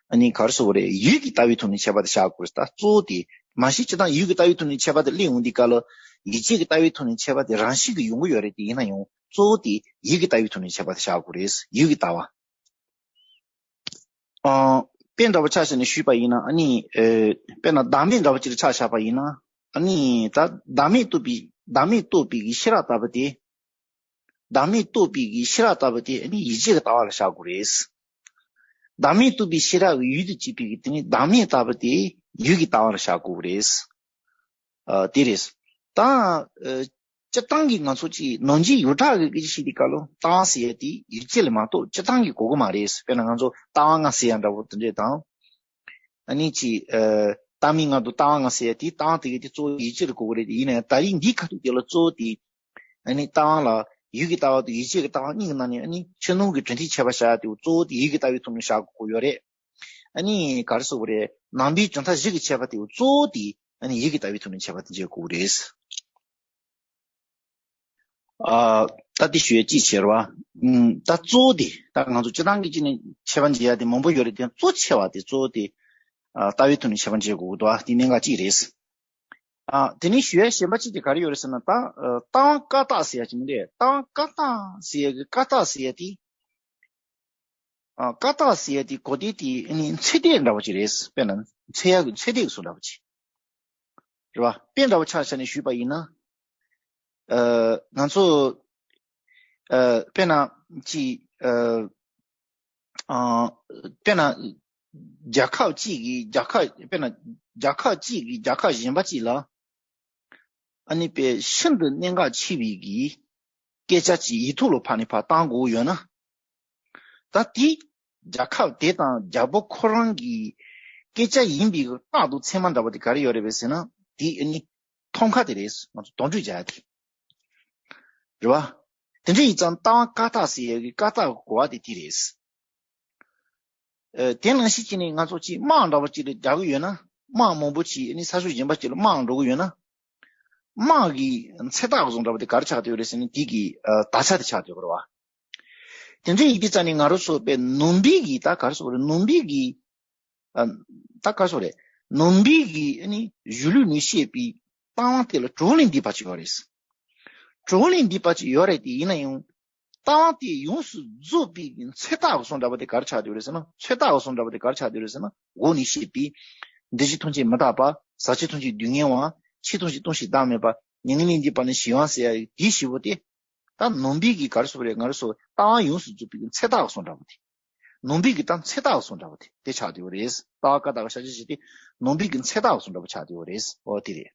ཨ་ནི་ག་རེ་ཟེར་དགོས་རེད། ཡུལ་གྱི་ལྟ་བའི་ཐོག་ནས་ཁྱད་པར་དེ་བཞག་དགོས་རེད། ད་གཙོ་བོ་དེ། མ་གཞི་སྤྱིར་བཏང་ཡུལ་གྱི་ལྟ་བའི་ཐོག་ནས་ཁྱད་པར་དེ་སླེབས་འོང་དུས་ག་ལ། ཡིད་བྱེད་ཀྱི་ལྟ་བའི་ཐོག་ནས་ཁྱད་པར་དེ་རང་བཞིན་གྱིས་ཡོང་གི་ཡོད་རེད། དེ་ཡིན་ན་ཡང་གཙོ་བོ་དེ་ཡུལ་གྱི་ལྟ་བའི་ཐོག་ནས་ཁྱད་པར་དེ་བཞག་དགོས་རེད། ཡུལ་གྱི་ལྟ་བ། ཨ་དཔེ་འདྲ་པོ་ཆ་བཞག་ནས་ཞུས་པ་ཡིན་ན་ཨ་ནི་ཨེ་དཔེར་ན་བདག་མེད་འདྲ་པོ་ཅིག་ཆ་བཞག་པ་ཡིན་ན་ཨ་ནི་ད་བདག་མེད་རྟོགས་པའི་བདག་མེད་རྟོགས་པའི་གི་ཤེས་རབ་ལྟ་བུ་དེ། བདག་མེད་རྟོགས་པའི་གི་ཤེས་རབ་ལྟ་བུ་དེ་ཨ་ནི་ཡིད་བྱེད་ཀྱི་ལྟ་བ་ལ་བཞག་དགོས་རེད། བདག་མེད་རྟོགས་པའི་ཤེས་རབ་ཀྱི་ཡུལ་དུ་བྱེད་པའི་གི་དེ་ནི་བདག་མེད་ལྟ་བུ་དེ་ཡུལ་གྱི་ལྟ་བ་ལ་བཞག་དགོས་རེད། ཨ་དེ་རེད། ད་ཨ་སྤྱིར་བཏང་གི་ང་ཚོ་ཅིག་ནང་ཆོས་ཡོངས་གྲགས་ཀྱི་སྐད་ཆ་བཤད་དུས་སྐབས་ལ་ལྟ་བ་ཟེར་ཡ་དེ་ཡིད་བྱེད་ལ་མ་གཏོགས་སྤྱིར་བཏང་གི་གོ་གི་མ་རེད། དཔེར་ན་ང་ཚོ་ལྟ་བ་ལྔ་ཟེར་ཡ་འདྲ་བོ་དེ་འདྲས་དང་། ཨ་ནི་ཅིག་ཨ་ལྟ་མིན་ལྔ་དང་ལྟ་བ་ལྔ་ཟེར་ཡ་དེ་ལྟ་བ་དེ་ག་དེ་གཙོ་བོ་ཡིད་བྱེད་ལ་གོ་གི་རེད། ཡིན་ན་ཡང་ད་རིང་འདིའི་ཁ་ཐུག་དེ་ལ་གཙོ་བོ་དེ། ཨ་ནི་ལྟ་བ་ལ་ཡུལ་གྱི་ལྟ་བ་དང་ཡིད་བྱེད་ཀྱི་ལྟ་བ་གཉིས་ཀྱི་ནང་ནས་ཨ་ནི་ཕྱི་ནང་གི་གྲུབ་མཐའི་ཁྱད་པར་བཞག་ཡ་དེ་གཙོ་བོ་དེ་ཡུལ་གྱི་ལྟ་བའི་ཐོག་ནས་བཞག་དགོས་ཡོད་རེད། ཨ་ནི་ག་རེ་ཟེར་དགོས་རེད། ནང་པའི་གྲུབ་མཐའ་བཞི་གི་ཁྱད་པར་དེ་གཙོ་བོ་དེ་ཨ་ནི་ཡུལ་གྱི་ལྟ་བའི་ཐོག་ནས་ཁྱད་པར་དེ་འབྱེད་དགོས་རེད། ཨ་ད་དེ་ཞུ་ཡ་ཅིག་བྱས་ར་བ། ཨུམ་ད་གཙོ་བོ་དེ་ད་ང་ཚོ་སྤྱིར་བཏང་གི་ཅིག་ནས་ཁྱད་པར་འབྱེད་ཡ་དེ་མང་པོ་ཡོད་རེད་དེ་གཙོ་ཆེ་བ་དེ་གཙོ་བོ་དེ་ཨ་ལྟ་བའི་ཐོག་ནས་ཁྱད་པར་འབྱེད་དགོས་འདུག་ཨ་དེ་གནད་འགག་ཅིག་རེད། ཨ་དེ་ནས་ཞུ་ཡ་གཞན་པ་ཅིག་དེ་ག་རེ་ཡོད་རེད་ཟེར་ན་ད་ཨ་རྟག་དབང་བཀའ་རྟགས་ཟེར་ཡ་ཅིག་མི་འདུག་རྟག་དབང་བཀའ་རྟགས་ཟེར་ཡ་གི་བཀའ་རྟགས་ཟེར་ཡ་དེ། ཨ་བཀའ་རྟགས་ཟེར་ཡ་དེ་གོ་དེ་དེ་ཨ་ནི་ཚད་ལྡན་འདྲ་བོ་ཅིག་རེད། དཔེར་ན་ཚད་ཡ་གི་ཚད་ལྡན་གྱི་བཟོ་འདྲ་བོ་ཅིག་རེད་བ། དཔེ་འདྲ་བོ་ཆ་བཞག་ནས་ཞུས་པ་ཡིན་ན། ཨ་ང་ཚོ་ཨ་དཔེར་ན་ཅིག་ཨ་ཨ་དཔེར་ན་རྒྱལ་ཁབ་ཅིག་གིས་རྒྱལ་ཁབ་དཔེར་ན་རྒྱལ་ཁབ་ཅིག་གིས་རྒྱལ་ཁབ་གཞན་པ་ཅིག་ལ་ཨ་ནི་དཔེ་ཤིན་ཏུ་གནད་འགག་ཆེ་བའི་གི་སྐད་ཆ་ཅིག་ཡིག་ཐོག་ལ་ཕབ་ནས་ཕར་བཏང་དགོས་ཡོད་ན། ད་དེ་རྒྱལ་ཁབ་དེ་དང་རྒྱལ་པོ་ཁོ་རང་གི་སྐད་ཆ་ཡིན་པའི་རྟགས་དང་མཚན་མ་འདྲ་བ་དེ་ག་རེ་ཡོད་རེད་པས་ཟེར་ན་དེ་ཨ་ནི་ཐོབ་ཁ་དེ་རེད། ང་ཚོ་དོགས་འདྲི་བྱ་ཡ་དེ་རེད་བ། དེ་འདྲ་ཡིན་ཙང་རྟག་དབང་བཀའ་རྟགས་ཟེར་ཡ་གི་བཀའ་རྟགས་གོ་བ་དེ་དེ་རེད། ཨ་དེ་ནང་བཞིན་བྱས་ནས་ང་ཚོ་ཅིག་དམག་འདྲ་བ་ཅིག་ལ་རྒྱག་གི་ཡོད་ན་དམག་མང་པོ་ཅིག་ཨ་ནི་ས་ཕྱོགས་གཞན་པ་ཅིག་ལ་དམག་འགྲོ་གི་ཡོད་ན། དམག་གི་ཚེ་རྟགས་བཟོ་འདྲ་བ་དེ་ག་རེ་ཆགས་བསྡད་ཡོད་རེད་ཟེར་ན་དེ་གི་ཨ་དག་ཆ་དེ་ཆགས་བསྡད་ཡོད་རེད་བ། དེ་འདྲ་ཡིན་དུས་ཙང་ནས་ང་རང་ཚོ་དཔེ་ནང་པའི་གི་ད་ག་རེ་ཟེར་དགོས་རེད། ནང་པའི་གི་ཨ་ད་ག་རེ་ཟེར་དགོས་རེད། ནང་པའི་གི་ཨ་ནི་གཞུང་ལུགས་ནས་བཤད་པའི་རྟག་དབང་དེ་ལ་གྲོགས་ལས་འདས་པ་ཅིག་ཡོད་རེད། གྲོགས་ལས་འདས་པ་ཅིག་ཡོད་རེད་དེ་ཡིན་ན་ཡང་། རྟག་དབང་དེ་ཡོངས་སུ་རྫོགས་པའི་ཚད་རྟགས་བཟོ་འདྲ་བ་དེ་ག་རེ་ཆགས་བསྡད་ཡོད་རེད་ཟེར་ན། ཚད་རྟགས་བཟོ་འདྲ་བ་དེ་ག་རེ་ཆགས་བསྡད་ཡོད་རེད་ཟེར་ན། འོག་ནས་བཤད་པའི། འདུ་བྱེད་ཐམས་ཅད་མི་རྟག་པ། ཟག་བཅས་ཐམས་ཅད་སྡུག་བསྔལ་བ། འཆི་ཐམས་ཅད་སྟོང་ཞིང་བདག་མེད་པ། མྱ་ངན་ལས་འདས་པ་ནི་ཞི་བ་ཟེར་ཡ་དེ་བཞི་པོ་དེ། ད་ནང་པའི་གི་ག་རེ་ཟེར་དགོས་རེད། ང་རང་ཚོ་རྟག་དབང་ཡོངས་སུ་རྫོགས་པའི་ཚད་རྟགས་བཟོ་འདྲ་བ་དེ། ནང་པའི་གི་ད་ཚད་རྟགས་བཟོ་འདྲ་བ་དེ་དེ་ཆགས་བསྡད་ཡོད་རེད། རྟག་དབང་བཀའ་རྟགས་ཀྱི་ཤཱཀྱ་བཞི་དེ་ནང་པའི་གི་ཚད་རྟགས་བཟོ་འདྲ་བ་ཆགས་བསྡད་ཡོད་རེད། འོ་དེ་རེད།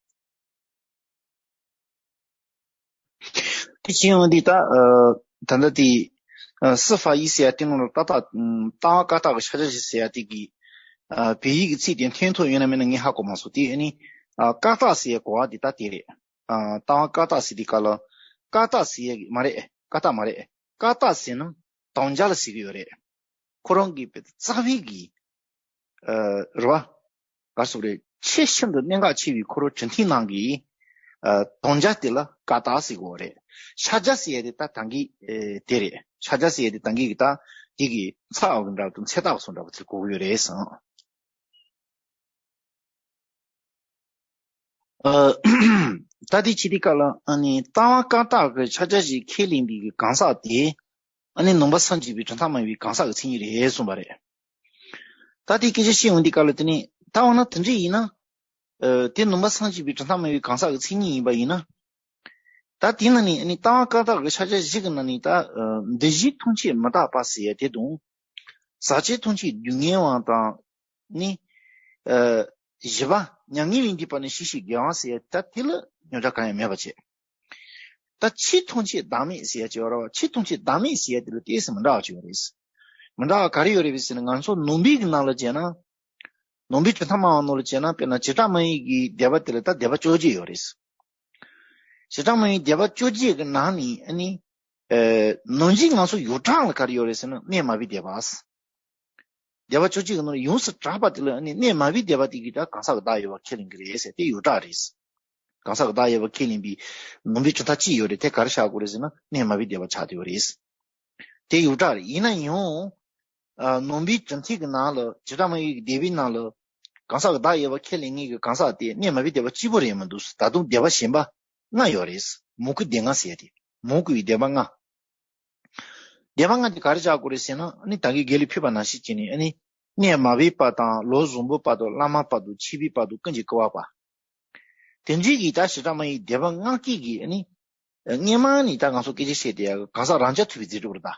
དེ་བྱས་ཡོང་དུས་ད་ཨ་ད་ལྟ་དེ་ཨ་སི་ཧྥ་ཡི་ཟེར་ཡ་དེ་ནང་ལ་ཏག་ཏག་ཨམ་རྟགས་ཀ་དག་གི་ཤ་ཆ་བཞི་ཟེར་ཡ་དེ་གི་ཨ་བོད་ཡིག་གི་ཚིག་དེ་འཐེན་ཐུབ་ཡོད་ན་མེད་ན་ངས་ཧ་གོ་མ་སོང་། དེ་ཨ་ནི་ཨ་ཀ་དག་ཟེར་ཡ་གོ་བ་དེ་ད་དེ་རེད། ཨ་རྟགས་ཀ་དག་ཟེར་དུས་སྐབས་ལ་ཀ་དག་ཟེར་ཡ་གི་མ་རེད། ཀ་དག་མ་རེད། ཀ་དག་ཟེར་ན་དམ་བཅའ་ལ་ཟེར་གི་ཡོད་རེད། ཁོ་རང་གི་རྩ་བའི་གི་ཨ་རེད་བ། ག་རེ་ཟེར་དགོས་རེད། ཆེས་ཤིན་ཏུ་གནད་འགག་ཆེ་བའི་ཁོ་རང་གྲུབ་མཐའི་ནང་གི་ཨ་དམ་བཅའ་དེ་ལ་ཀ་དག་ཟེར་གི་ཡོད་རེད། ཤ་ཆ་ཟེར་ཡ་དེ་ད་ད་གིན་ཨ་དེ་རེད། ཤ་ཆ་ཟེར་ཡ་དེ་ད་གིན་གི་ད་དེ་གི་ཚ་འདྲ་བོ་དང་ཚེ་ཐག་སོགས་འདྲ་བོ་དེ་གོ་གི་ཡོད་རེད་ཟེར། ཨ་ད་དེ་བྱེད་དུས་སྐབས་ལ་ཨ་ནི་རྟགས་ཀ་དག་གི་ཤ་ཆ་བཞི་ཁས་ལེན་པའི་གི་གང་ཟག་དེ་ཨ་ནི་ནང་པ་སངས་རྒྱས་པའི་གྲུབ་མཐའ་སྨྲ་བའི་གང་ཟག་གི་མཚན་ཉིད་རེད་གསུངས་པ་རེད། ད་དེ་སྐད་ཆ་བཤད་ཡོང་དུས་སྐབས་ལ་དེ་ནི་ད་འོ་ན་དེ་འདྲ་ཡིན་ན་ཨ་དེ་ནང་པ་སངས་རྒྱས་པའི་གྲུབ་མཐའ་སྨྲ་བའི་གང་ཟག་གི་མཚན་ཉིད་ཡིན་པ་ཡིན་ན། ད་དེ་ནང་ནས་ཨ་ནི་རྟགས་ཀ་དག་གི་ཤ་ཆ་བཞི་གི་ནང་ནས་ད་ཨ་འདུ་བྱེད་ཐམས་ཅད་མི་རྟག་པ་ཟེར་ཡ་དེ་དང་། ཟག་བཅས་ཐམས་ཅད་སྡུག་བསྔལ་བ་དང་། ནི། ཨ། བཞི་པ་མྱ་ངན་ལས་འདས་པ་ནི་ཞི་ཞིང་དགེ་བ་ཟེར་ཡ་ད་དེ་ལ་རྙོག་དྲ་གང་ཡང་མེད་པ་བྱས། ད་ཕྱི་ཐམས་ཅད་བདག་མེད་ཟེར་ཡ་ཅིག་ཡོད་རེད་བ། ཕྱི་ཐམས་ཅད་བདག་མེད་ཟེར་ཡ་དེ་ལ་ཏོག་ཙམ་མི་འདྲ་བ་ཅིག་ཡོད་རེད། མི་འདྲ་བ་ག་རེ་ཡོད་རེད་ཟེར་ན་ང་ཚོ་ནང་པའི་གི་ནང་ལ་བྱས་ན། ནང་པའི་གྲུབ་མཐའ་སྨྲ་བ་ནང་ལ་བྱས་ན་དཔེར་ན་བྱེ་བྲག་སྨྲ་བའི་གི་སྡེ་པ་དེ་ལ་ད་སྡེ་པ་བཅོ་བརྒྱད་ཡོད་རེད། བྱེ་བྲག་སྨྲ་བའི་སྡེ་པ་བཅོ་བརྒྱད་ཀྱི་ནང་ནས་ཨ་ནི། ཨེ། ནང་བཞིན་ང་ཚོ་ཡོངས་གྲགས་ལ་ག་རེ་ཡོད་རེད་ཟེར་ན་གནས་མ་བུའི་སྡེ་པ། སྡེ་པ་བཅོ་བརྒྱད་ཀྱི་ནང་ནས་ཡོངས་སུ་གྲགས་པ་དེ་ལ་ཨ་ནི་གནས་མ་བུའི་སྡེ་པ་དེ་གིས་ད་གང་ཟག་གི་བདག་ཡོད་པ་ཁས་ལེན་གྱི་རེད་ཟེར་དེ་ཡོངས་གྲགས་རེད། གང་ཟག་གི་བདག་ཡོད་པ་ཁས་ལེན་པའི་ནང་པའི་གྲུབ་མཐའ་གཅིག་ཡོད་རེད། དེ་ག་རེ་ཆགས་དགོས་རེད་ཟེར་ན་གནས་མ་བུའི་སྡེ་པ་ཆགས་བསྡད་ཡོད་རེད། དེ་ཡོངས་གྲགས་རེད། ཡིན་ན་ཡང་། ཨ། ནང་པའི་གྲུབ་མཐའི་གི་ནང་ལ་བྱེ་བྲག་སྨྲ་བའི་སྡེ་པའི་ནང་ལ་གང་ཟག་གི་བདག་ཡོད་པ་ཁས་ལེན་མཁན་གྱི་གང་ཟག་དེ་གནས་མ་བུའི་སྡེ་པ་གཅིག་པོ་རེད་མི་འདུག་ད་དུང་སྡེ་པ་གཞན་པ་ལྔ་ཡོད་རེད། མོའུ་གུའི་སྡེ་ལྔ་ཟེར་ཏེ། མོའུ་གུའི་སྡེ་པ་ལྔ། སྡེ་པ་ལྔ་དེ་ག་རེ་ཆགས་དགོས་རེད་ཟེར་ན་ཨ་ནི་ད་གིན་རྒན་ལགས་ཕུལ་བ་ནང་བཞིན་བྱས་ནས་ཨ་ནི་གནས་མ་བུའི་པ་དང་ལོ་བཟང་པོའི་པ་དང་བླ་མའི་པ་དང་ཆོས་པའི་པ་དང་ཀུན་གྱིས་བསྐུལ་བ་པ། དེ་འདྲའི་གི་ད་བྱེ་བྲག་སྨྲ་བའི་སྡེ་པ་ལྔ་སྐྱེས་ཀྱི་ཨ་ནི། སྔས་མ་ནི་ད་ང་ཚོ་སྐད་ཆ་བཤད་དེ་ཡ་གང་ཟག་རང་རྐྱ་ཐུབ་པའི་རྫས་གྲུབ་རེད་ད།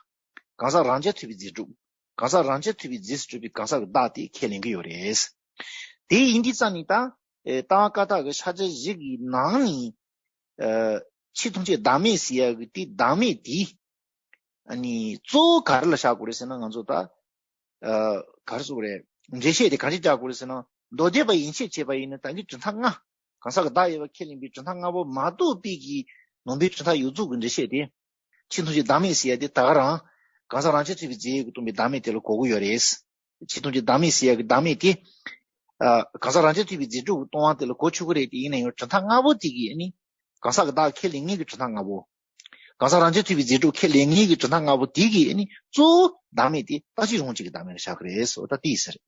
གང་ཟག་རང་རྐྱ་ཐུབ་པའི་རྫས་གྲུབ། གང་ཟག་རང་རྐྱ་ཐུབ་པའི་རྫས་སུ་གྲུབ་པའི་གང་ཟག་གི་བདག་དེ་ཁས་ལེན་གྱི་ཡོད་རེད། དེ་ཡིན་དུས་ཙང་ནི་ད། ཨེ། རྟགས་ཀ་དག་གི་ཤ་ཆ་བཞི་གི་ནང་ནས། ཨེ། ཕྱི་ཐམས་ཅད་བདག་མེད་ཟེར་ཡ་གི་དེ་བདག་མེད་དེ། ཨ་ནི་གཙོ་བོ་ག་རེ་ལ་བཞག་དགོས་རེད་ཟེར་ན་ང་ཚོ་ད། ཨ། ག་རེ་ཟེར་དགོས་རེད། འགྲེལ་བཤད་དེ་ག་རེ་རྒྱག་དགོས་རེད་ཟེར་ན་མདོ་སྡེ་པ་ཡན་ཆད་བྱས་པ་ཡིན་ན་ད་གིན་གྲུབ་མཐའ་ལྔ། གང་ཟག་གི་བདག་ཡོད་པ་ཁས་ལེན་པའི་གྲུབ་མཐའ་ལྔ་པོ་མ་གཏོགས་པའི་གི་ནང་པའི་གྲུབ་མཐའ་ཡོངས་རྫོགས་ཀྱི་འགྲེལ་བཤད་དེ། ཕྱི་ཐམས་ཅད་བདག་མེད་ཟེར་ཡ་དེ་ད་ག་རང་། གང་ཟག་རང་རྐྱ་ཐུབ་པའི་རྫས་ཀྱིས་སྟོང་པའི་བདག་མེད་དེ་ལ་གོ་གི་ཡོད་རེད། ཕྱི་ཐམས་ཅད་བདག་མེད་ཟེར་ཡ་གི་བདག་མེད་དེ། ཨ། གང་ཟག་རང་རྐྱ་ཐུབ་པའི་རྫས་གྲུབ་ཀྱིས་སྟོང་བ་དེ་ལ་གོ་ཆོག་གི་རེད་དེ། ཡིན་ན་ཡང་གྲུབ་མཐའ་ལྔ་པོ་དེ་གིས་ནི། གང་ཟག་གི་བདག་ཁས་ལེན་མཁན་གྱི་གྲུབ་མཐའ་ལྔ་པོ། གང་ཟག་རང་རྐྱ་ཐུབ་པའི་རྫས་གྲུབ་ཁས་ལེན་མཁན་གྱི་གྲུབ་མཐའ་ལྔ་པོ་དེ་གིས་ནི་གཙོ་བོ་བདག་མེད་དེ་རྟག་གཅིག་རང་གཅིག་གི་བདག་མེད་ལ་བཞག་གི་རེད་ཟེར་བ་ད་དེ་ཡིན་ས་རེད།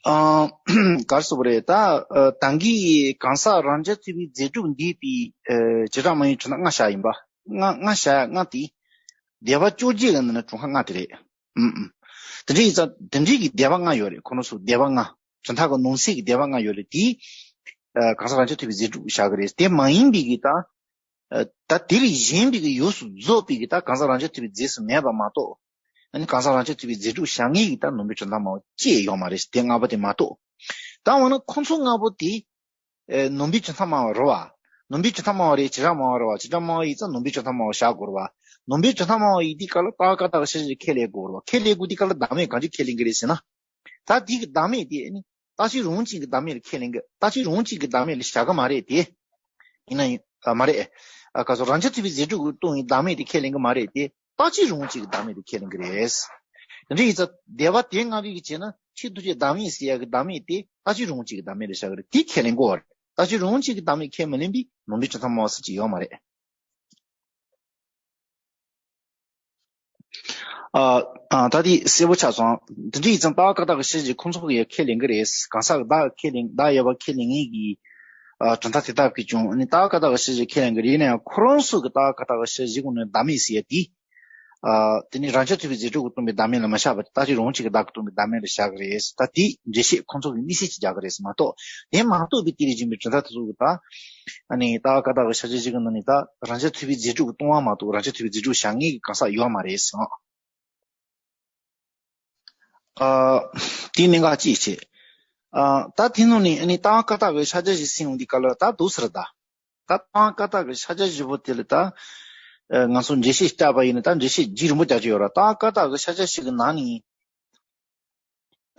ཨ། ག་རེ་ཟེར་དགོས་རེད་ད། ཨ། ད་གིན་གང་ཟག་རང་རྐྱ་ཐུབ་པའི་རྫས་གྲུབ་འདས་པའི། ཨ། བྱེ་བྲག་སྨྲ་བའི་གྲུབ་མཐའ་ལྔ་བཞག་ཡིན་པ། ལྔ་ལྔ་བཞག་ཡ་ལྔ་དེ། སྡེ་པ་བཅོ་བརྒྱད་ཀྱི་ནང་ནས་གྲུབ་མཐའ་ལྔ་དེ་རེད། ཨུམ་ཨུམ། དེ་འདྲ་ཡིན་ཙང་དེ་འདྲའི་གི་སྡེ་པ་ལྔ་ཡོད་རེད། ཁོ་རང་ཚོ་སྡེ་པ་ལྔ། གྲུབ་མཐའ་གི་ནང་གསེས་ཀྱི་སྡེ་པ་ལྔ་ཡོད་རེད་དེ། ཨ། གང་ཟག་རང་རྐྱ་ཐུབ་པའི་རྫས་གྲུབ་བཞག་གི་རེད། དེ་མ་ཡིན་པའི་གི་ད། ཨ། ད་དེ་ལས་གཞན་པའི་གི་ཡོངས་སུ་རྫོགས་པའི་གི་ད་གང་ཟག་རང་རྐྱ་ཐུབ་པའི་རྫས་སུ་མེད་པ་མ་གཏོགས། ཨ་ནི་གང་ཟག་རང་རྐྱ་ཐུབ་པའི་རྫས་གྲུབ་བཞག་མཁན་གྱི་ད་ནང་པའི་གྲུབ་མཐའ་སྨྲ་བ་ཅིག་ཡོད་མ་རེད། དེ་ལྔ་པོ་དེ་མ་གཏོགས། ད་འོ་ན་ཁོང་ཚོ་ལྔ་པོ་དེ། ཨེ། ནང་པའི་གྲུབ་མཐའ་སྨྲ་བ་རེད་བ། ནང་པའི་གྲུབ་མཐའ་སྨྲ་བ་རེད། བྱེ་བྲག་སྨྲ་བ་རེད་བ། བྱེ་བྲག་སྨྲ་བ་ཡིན་ཙང་ནང་པའི་གྲུབ་མཐའ་སྨྲ་བ་བཞག་དགོས་རེད་བ། ནང་པའི་གྲུབ་མཐའ་སྨྲ་བ་ཡིན་དུས་སྐབས་ལ་རྟགས་ཀ་དག་གི་ཤ་ཆ་བཞི་ཁས་ལེན་དགོས་རེད་བ། ཁས་ལེན་དགོས་དུས་སྐབས་ལ་བདག་མེད་གང་ཅི་ཁས་ལེན་གྱི་རེད་ཟེར་ན། ད་དེ་གི་བདག་མེད་དེ་ནི་རྟག་གཅིག་རང་གཅིག་གི་བདག་མེད་ལ་ཁས་ལེན་གྱི། རྟག་གཅིག་རང་གཅིག་གི་བདག་མེད་ལ་བཞག་གི་མ་རེད་དེ། ཡིན་ན་ཡང་། ཨ། མ་རེད། ཨ། ག་ཚོད་རང་རྐྱ་ཐུབ་པའི་རྫས་གྲུབ་ཀྱིས་སྟོང་བའི་བདག་མེད་དེ་ཁས་ལེན་གྱི་མ་རེད་དེ། རྟག་གཅིག་རང་གཅིག་གི་བདག་མེད་དེ་ཁས་ལེན་གྱི་རེད། དེ་འདྲ་ཡིན་ཙང་སྡེ་པ་དེ་ལྔ་གི་གི་བྱས་ན་ཕྱི་ཐམས་ཅད་བདག་མེད་ཟེར་ཡ་གི་བདག་མེད་དེ་རྟག་གཅིག་རང་གཅིག་གི་བདག་མེད་ལ་བཞག་གི་རེད། དེ་ཁས་ལེན་དགོས་པ་རེད། རྟག་གཅིག་རང་གཅིག་གི་བདག་མེད་ཁས་མི་ལེན་པའི་ནང་པའི་གྲུབ་མཐའ་སྨྲ་བ་སུ་གཅིག་ཡོད་མ་རེད། ཨ། ཨ། ད་དེ་གསལ་པོ་ཆགས་སོང་། དེ་འདྲ་ཡིན་ཙང་རྟགས་ཀ་དག་གི་ཤ་ཆ་བཞི་ཁོང་ཚོ་གིས་ཡང་ཁས་ལེན་གྱི་རེད། གང་ཟག་གི་བདག་ཁས་ལེན། བདག་ཡོད་པ་ཁས་ལེན་མཁན་གྱི། ཨ། གྲུབ་མཐའ་དེ་དག་གིས་ཀྱང་ནི་རྟགས་ཀ་དག་གི་ཤ་ཆ་བཞི་ཁས་ལེན་གྱི་རེད། ཡིན་ན་ཡང་ཁོ་རང་ཚོ་གི་རྟགས་ཀ་དག་གི་ཤ་ཆ་བཞི་ཀུན་ནི་བདག་མེད་ཟེར་ཡ་དེ། ཨ། དེ་ནི་རང་རྐྱ་ཐུབ་པའི་རྫས་གྲུབ་ཀྱིས་སྟོང་པའི་བདག་མེད་ལ་མ་བཞག་པ་དེ་རྟག་གཅིག་རང་གཅིག་གི་བདག་གིས་སྟོང་པའི་བདག་མེད་ལ་བཞག་གི་རེད། ད་དེ་འགྲེལ་བཤད་ཁོང་ཚོ་གིས་དམིགས་བསལ་གྱིས་རྒྱག་གི་རེད་མ་གཏོགས། དེ་མ་གཏོགས་པའི་དེ་ལས་གཞན་པའི་གྲུབ་མཐའ་དེ་ཚོ་གི་ད། ཨ་ནི་རྟགས་ཀ་དག་གི་ཤ་ཆ་བཞི་གི་ནང་ནས་ད་རང་རྐྱ་ཐུབ་པའི་རྫས་གྲུབ་ཀྱིས་སྟོང་བ་མ་གཏོགས་རང་རྐྱ་ཐུབ་པའི་རྫས་གྲུབ་བཞག་མཁན་གྱི་གང་ཟག་ཡོད་མ་རེད་ཟེར། ཨ། དེ་གནད་འགག་ཅིག་བྱས། ཨ། ད་དེ་ནང་ནས་ཨ་ནི་རྟགས་ཀ་དག་གི་ཤ་ཆ་བཞི་ཟེར་ཡོང་དུས་སྐབས་ལ་ད་འདུག་ཟེར་ད། ད་ ད་ཏང་ཀ་དག་གི་ཤཱཀྱ་བཞི་པོ་དེ་ལ་ད་ཨ་ང་ཚོ་འགྲེལ་བཤད་བརྒྱབ་པ་ཡིན་ན་ད་འགྲེལ་བཤད་རྒྱུད་རིང་པོ་རྒྱག་རྒྱུ་ཡོད་ར། ཏང་ཀ་དག་གི་ཤཱཀྱ་བཞི་གི་ནང་ནས་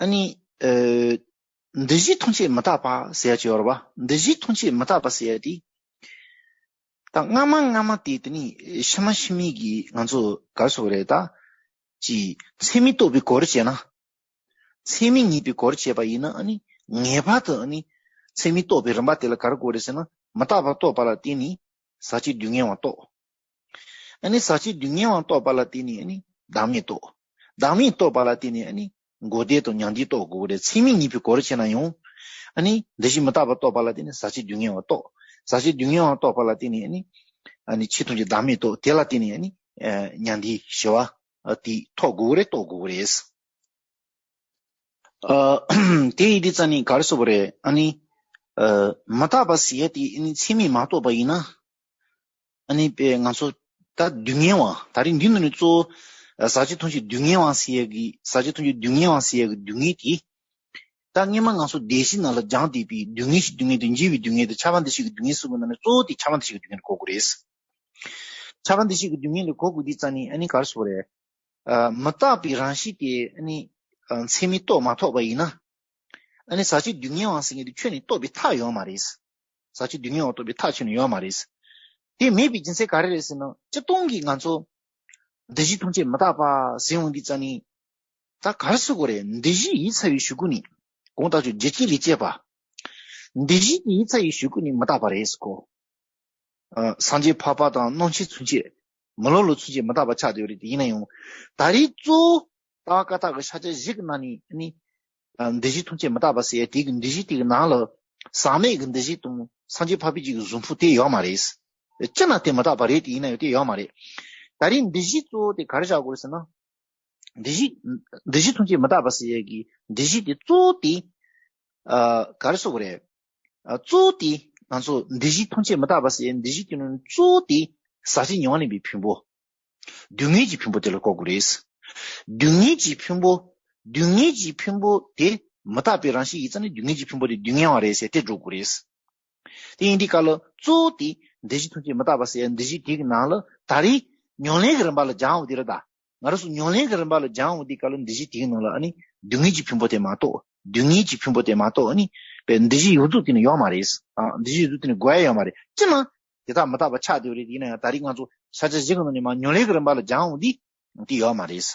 ཨ་ནི་ཨ་འདུ་བྱེད་ཐམས་ཅད་མི་རྟག་པ་ཟེར་ཡ་ཅིག་ཡོད་ར་བ། འདུ་བྱེད་ཐམས་ཅད་མི་རྟག་པ་ཟེར་ཡ་དེ། ད་སྔ་མ་སྔ་མ་དེ་དེ་ནི་ཕྱི་མ་ཕྱི་མའི་གི་ང་ཚོ་ག་རེ་ཟེར་དགོས་རེད། ད་ཅིག་མཚན་མས་རྟོགས་པའི་སྒོ་རུ་བྱས་ན། མཚན་མས་ངེས་པའི་སྒོ་རུ་བྱས་པ་ཡིན་ན་ཨ་ནི་ངེས་པར་དུ་ཨ་ནི་མཚན་མས་རྟོགས་པའི་རིམ་པ་དེ་ལ་ག་རེ་དགོས་རེད་ཟེར་ན། མི་རྟག་པ་རྟོགས་པ་ལ་བརྟེན་ནས་ཟག་བཅས་སྡུག་བསྔལ་བ་རྟོགས། ཨ་ནི་ཟག་བཅས་སྡུག་བསྔལ་བ་རྟོགས་པ་ལ་བརྟེན་ནས་ཨ་ནི་བདག་མེད་རྟོགས། བདག་མེད་རྟོགས་པ་ལ་བརྟེན་ནས་ཨ་ནི་འགོག་བདེན་དང་མྱང་འདས་རྟོགས་དགོས་རེད། མཚན་མས་ངེས་པའི་སྒོ་རུ་བྱས་ན་ཡང་ཨ་ནི་འདུ་བྱེད་མི་རྟག་པ་རྟོགས་པ་ལ་བརྟེན་ནས་ཟག་བཅས་སྡུག་བསྔལ་བ་རྟོགས། ཟག་བཅས་སྡུག་བསྔལ་བ་རྟོགས་པ་ལ་བརྟེན་ནས་ཨ་ནི་ཨ་ནི་ཆོས་ཐམས་ཅད་བདག་མེད་རྟོགས། དེ་ལ་བརྟེན་ནས་ཨ་ནི་ཨ་མྱང་འདས་ཞི་བ་ཨ་དེ་ཐོབ་དགོས་རེད། རྟོགས་དགོས་རེད། ཨ་དེ་ཡིན་དུས་ཙང་ནི་ག་རེ་ཟེར་དགོས་རེད། ཨ་ནི་ཨ་མི་རྟག་པ་ཟེར་ཡ་དེ་ཨ་ནི་མཚན་མས་མ་རྟོགས་པ་ཡིན་ན། ཨ་ནི་པས་ང་ཚོ་ད་སྡུག་བསྔལ་བ་ད་རེས་འདི་ནང་ནས་གཙོ་བོ་ཨ་ཟག་བཅས་ཐམས་ཅད་སྡུག་བསྔལ་བ་ཟེར་ཡ་གི་ཟག་བཅས་ཐམས་ཅད་སྡུག་བསྔལ་བ་ཟེར་ཡ་གི་སྡུག་བསྔལ་དེ། ད་སྔོན་མ་ང་ཚོ་སྡེ་བཞི་ནང་ལ་སྦྱངས་བསྡད་པའི་སྡུག་བསྔལ་གྱི་སྡུག་བསྔལ་དང་འཇིགས་པའི་སྡུག་བསྔལ་དང་ཆགས་པ་འདུ་བྱེད་ཀྱི་སྡུག་བསྔལ་གསུམ་པོ་ནང་ནས་གཙོ་བོ་དེ་ཆགས་པ་འདུ་བྱེད་ཀྱི་སྡུག་བསྔལ་ལ་གོ་དགོས་རེད། ཆགས་པ་འདུ་བྱེད་ཀྱི་སྡུག་བསྔལ་ལ་གོ་དགོས་དུས་ཙང་ནས་ཨ་ནི་ག་རེ་ཟེར་དགོས་རེད། ཨ་མི་རྟག་པའི་རང་བཞིན་དེ་ཨ་ནི་ཨ་མཚན་མས་རྟོགས་མ་ཐུབ་པ་ཡིན་ན། ཨ་ནི་ཟག་བཅས་སྡུག་བསྔལ་བ་ཟེར་མཁན་དེ་ཁྱོན་ནས་རྟོགས་པའི་ཐབས་ཡོད་མ་རེད། ཟག་བཅས་སྡུག་བསྔལ་བ་རྟོགས་པའི་ཐབས་ཁྱོན་ནས་ཡོད་མ་རེད། དེ་མེད་པའི་རྒྱུ་མཚན་ག་རེ་རེད་ཟེར་ན། སྤྱིར་བཏང་གི་ང་ཚོ་འདུ་བྱེད་ཐམས་ཅད་མི་རྟག་པ་ཟེར་འོང་དུས་ཙང་ནི། ད་ག་རེ་ཟེར་དགོས་རེད། འདུ་བྱེད་ཡིད་ཚ་བའི་གཞུག་གུ་ནས། གང་ལྟར་ཀྱང་རྒྱུ་རྐྱེན་ལས་སྐྱེས་པ། འདུ་བྱེད་ཀྱི་ཡིད་ཚ་བའི་གཞུག་གུ་ནས་མི་རྟག་པ་རེད་ཟེར་གོ། ཨ་སངས་རྒྱས་འཕགས་པ་དང་སྣང་མཆེད་ཚུན་ཆད། མི་སློབ་ལོ་ཚུན་ཆད་མི་རྟག་པ་ཆགས་བསྡད་ཡོད་རེད། དེ་ཡིན་ན་ཡང་། ད་རེས་གཙོ་བོ་ཏང་ཀ་དག་གི་ཤཱཀྱ་བཞི་གི་ནང་ནས་ནི། ཨ་འདུ་བྱེད་ཐམས་ཅད་མི་རྟག་པ་ཟེར་ཡ་དེ་གི་འདུ་བྱེད་དེ་གི་ནང་ལ། ཟག་མེད་ཀྱི་འདུ་བྱེད་དང་སངས་རྒྱས་འཕགས་པའི་རྒྱུད་ཀྱི་གཟུགས་ཕུང་དེ་ཡོད་མ་རེད། སྤྱིར་ན་དེ་མི་རྟག་པ་རེད། དེ་ཡིན་ན་ཡང་དེ་ཡོད་མ་རེད། ད་རེས་འདུ་བྱེད་གཙོ་བོ་དེ་ག་རེ་བཞག་དགོས་རེད་ཟེར་ན། འདུ་བྱེད། འདུ་བྱེད་ཐམས་ཅད་མི་རྟག་པ་ཟེར་ཡས་ཀྱི་འདུ་བྱེད་དེ་གཙོ་བོ་དེ། ཨ་ག་རེ་ཟེར་དགོས་རེད། ཨ་གཙོ་བོ་དེ་ང་ཚོ་འདུ་བྱེད་ཐམས་ཅད་མི་རྟག་པ་ཟེར་ཡས་འདུ་བྱེད་ཀྱི་ནང་གཙོ་བོ་དེ་ཟག་བཅས་ཉོན་མོངས་ལེན་པའི་ཕུང་པོ། སྡུག་བསྔལ་གྱི་ཕུང་པོ་དེ་ལ་གོ་དགོས་རེད། སྡུག་བསྔལ་གྱི་ཕུང་པོ། སྡུག་བསྔལ་གྱི་ཕུང་པོ་དེ་མི་རྟག་པའི་རང་བཞིན་ཡིན་ཙང་ནི་སྡུག་བསྔལ་གྱི་ཕུང་པོ་དེ་སྡུག་བསྔལ་བ་རེད་ཟེར་དེ་འགྲོ་དགོས་རེད། དེ་ཡིན་དུས་སྐབས་ལ་གཙོ་བོ་དེ་འདུ་བྱེད་ཐམས་ཅད་མི་རྟག་པ་ཟེར་ཡ་འདུ་བྱེད་དེ་གི་ནང་ལ་ད་རེས་ཉམས་ལེན་གྱི་རིམ་པ་ལ་སྦྱང་འོང་དེ་རེད་ད། ང་རང་ཚོ་ཉམས་ལེན་གྱི་རིམ་པ་ལ་སྦྱང་འོང་དུས་སྐབས་ལ་འདུ་བྱེད་དེ་གི་ནང་ལ་ཨ་ནི་སྡུག་བསྔལ་གྱི་ཕུང་པོ་དེ་མ་གཏོགས་སྡུག་བསྔལ་གྱི་ཕུང་པོ་དེ་མ་གཏོགས་ཨ་ནི་པའི་འདུ་བྱེད་ཡོངས་རྫོགས་དེ་ནི་ཡོད་མ་རེད། ཨ་འདུ་བྱེད་ཡོངས་རྫོགས་དེ་ནི་དགོས་ཡ་ཡོད་མ་རེད། སྤྱིར་ན་དེ་དག་མི་རྟག་པ་ཆགས་བསྡད་ཡོད་རེད། ཡིན་ན་ཡང་ད་རེས་ང་ཚོ་ཤཱཀྱ་བཞི་གི་ནང་ནས་མར་ཉམས་ལེན་གྱི་རིམ་པ་ལ་སྦྱང་འོང་དུས་དེ་ཡོད་མ་རེད།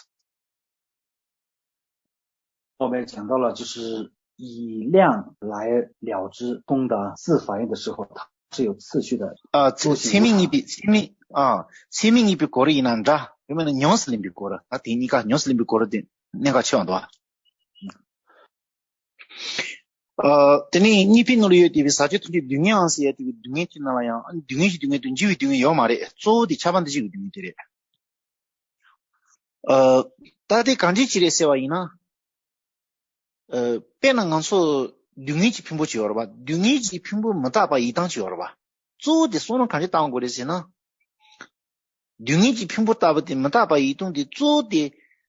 后面讲到了，就是以量来了知功德四法印的时候，它是有次序的。 ཨ་ཚད་མཚན་མས་ངེས་པའི་ཚད་མས་ཨ་ཚད་མས་ངེས་པའི་སྒོ་རུ་ཡིན་ན་འདྲ། དེ་མིན་ན་ཉམས་སུ་ལེན་པའི་སྒོ་རུ། ད་དེ་གཉིས་ཀ་ཉམས་སུ་ལེན་པའི་སྒོ་རུ་དེ་གནད་འགག་ཆེ་བ་འདུག་ཨ། ཨ་དེ་ནས་གཉིས་པའི་ནང་ལ་ཡོད་དེ་བའི་ཟག་བཅས་ཐམས་ཅད་སྡུག་བསྔལ་བ་ཟེར་ཡ་དེ་གི་སྡུག་བསྔལ་དེ་ནང་ལ་ཡང་སྡུག་བསྔལ་གྱི་སྡུག་བསྔལ་དང་འཇིགས་པའི་སྡུག་བསྔལ་ཡོད་མ་རེད། གཙོ་བོ་དེ་ཆགས་པ་འདུ་བྱེད་ཀྱི་སྡུག་བསྔལ་དེ་རེད། ཨ་ད་དེ་གང་འདྲ་ཅིག་རེད་ཟེར་བ་ཡིན་ན། ཨ་དཔེར་ན་ང་ཚོ་སྡུག་བསྔལ་གྱི་ཕུང་པོ་ཅིག་ཡོད་རེད་པ། སྡུག་བསྔལ་གྱི་ཕུང་པོ་མི་རྟག་པ་ཡིན་སྟངས་ཅིག་ཡོད་རེད་པ། གཙོ་བོ་དེ་བསམ་བློ་གང་འདྲ་བཏང་དགོས་རེད་ཟེར་ན། སྡུག་བསྔལ་གྱི་ཕུང་པོ་ལྟ་བུ་དེ་མི་རྟག་པ་ཡིན་སྟངས་དེ་གཙོ་བོ་དེ་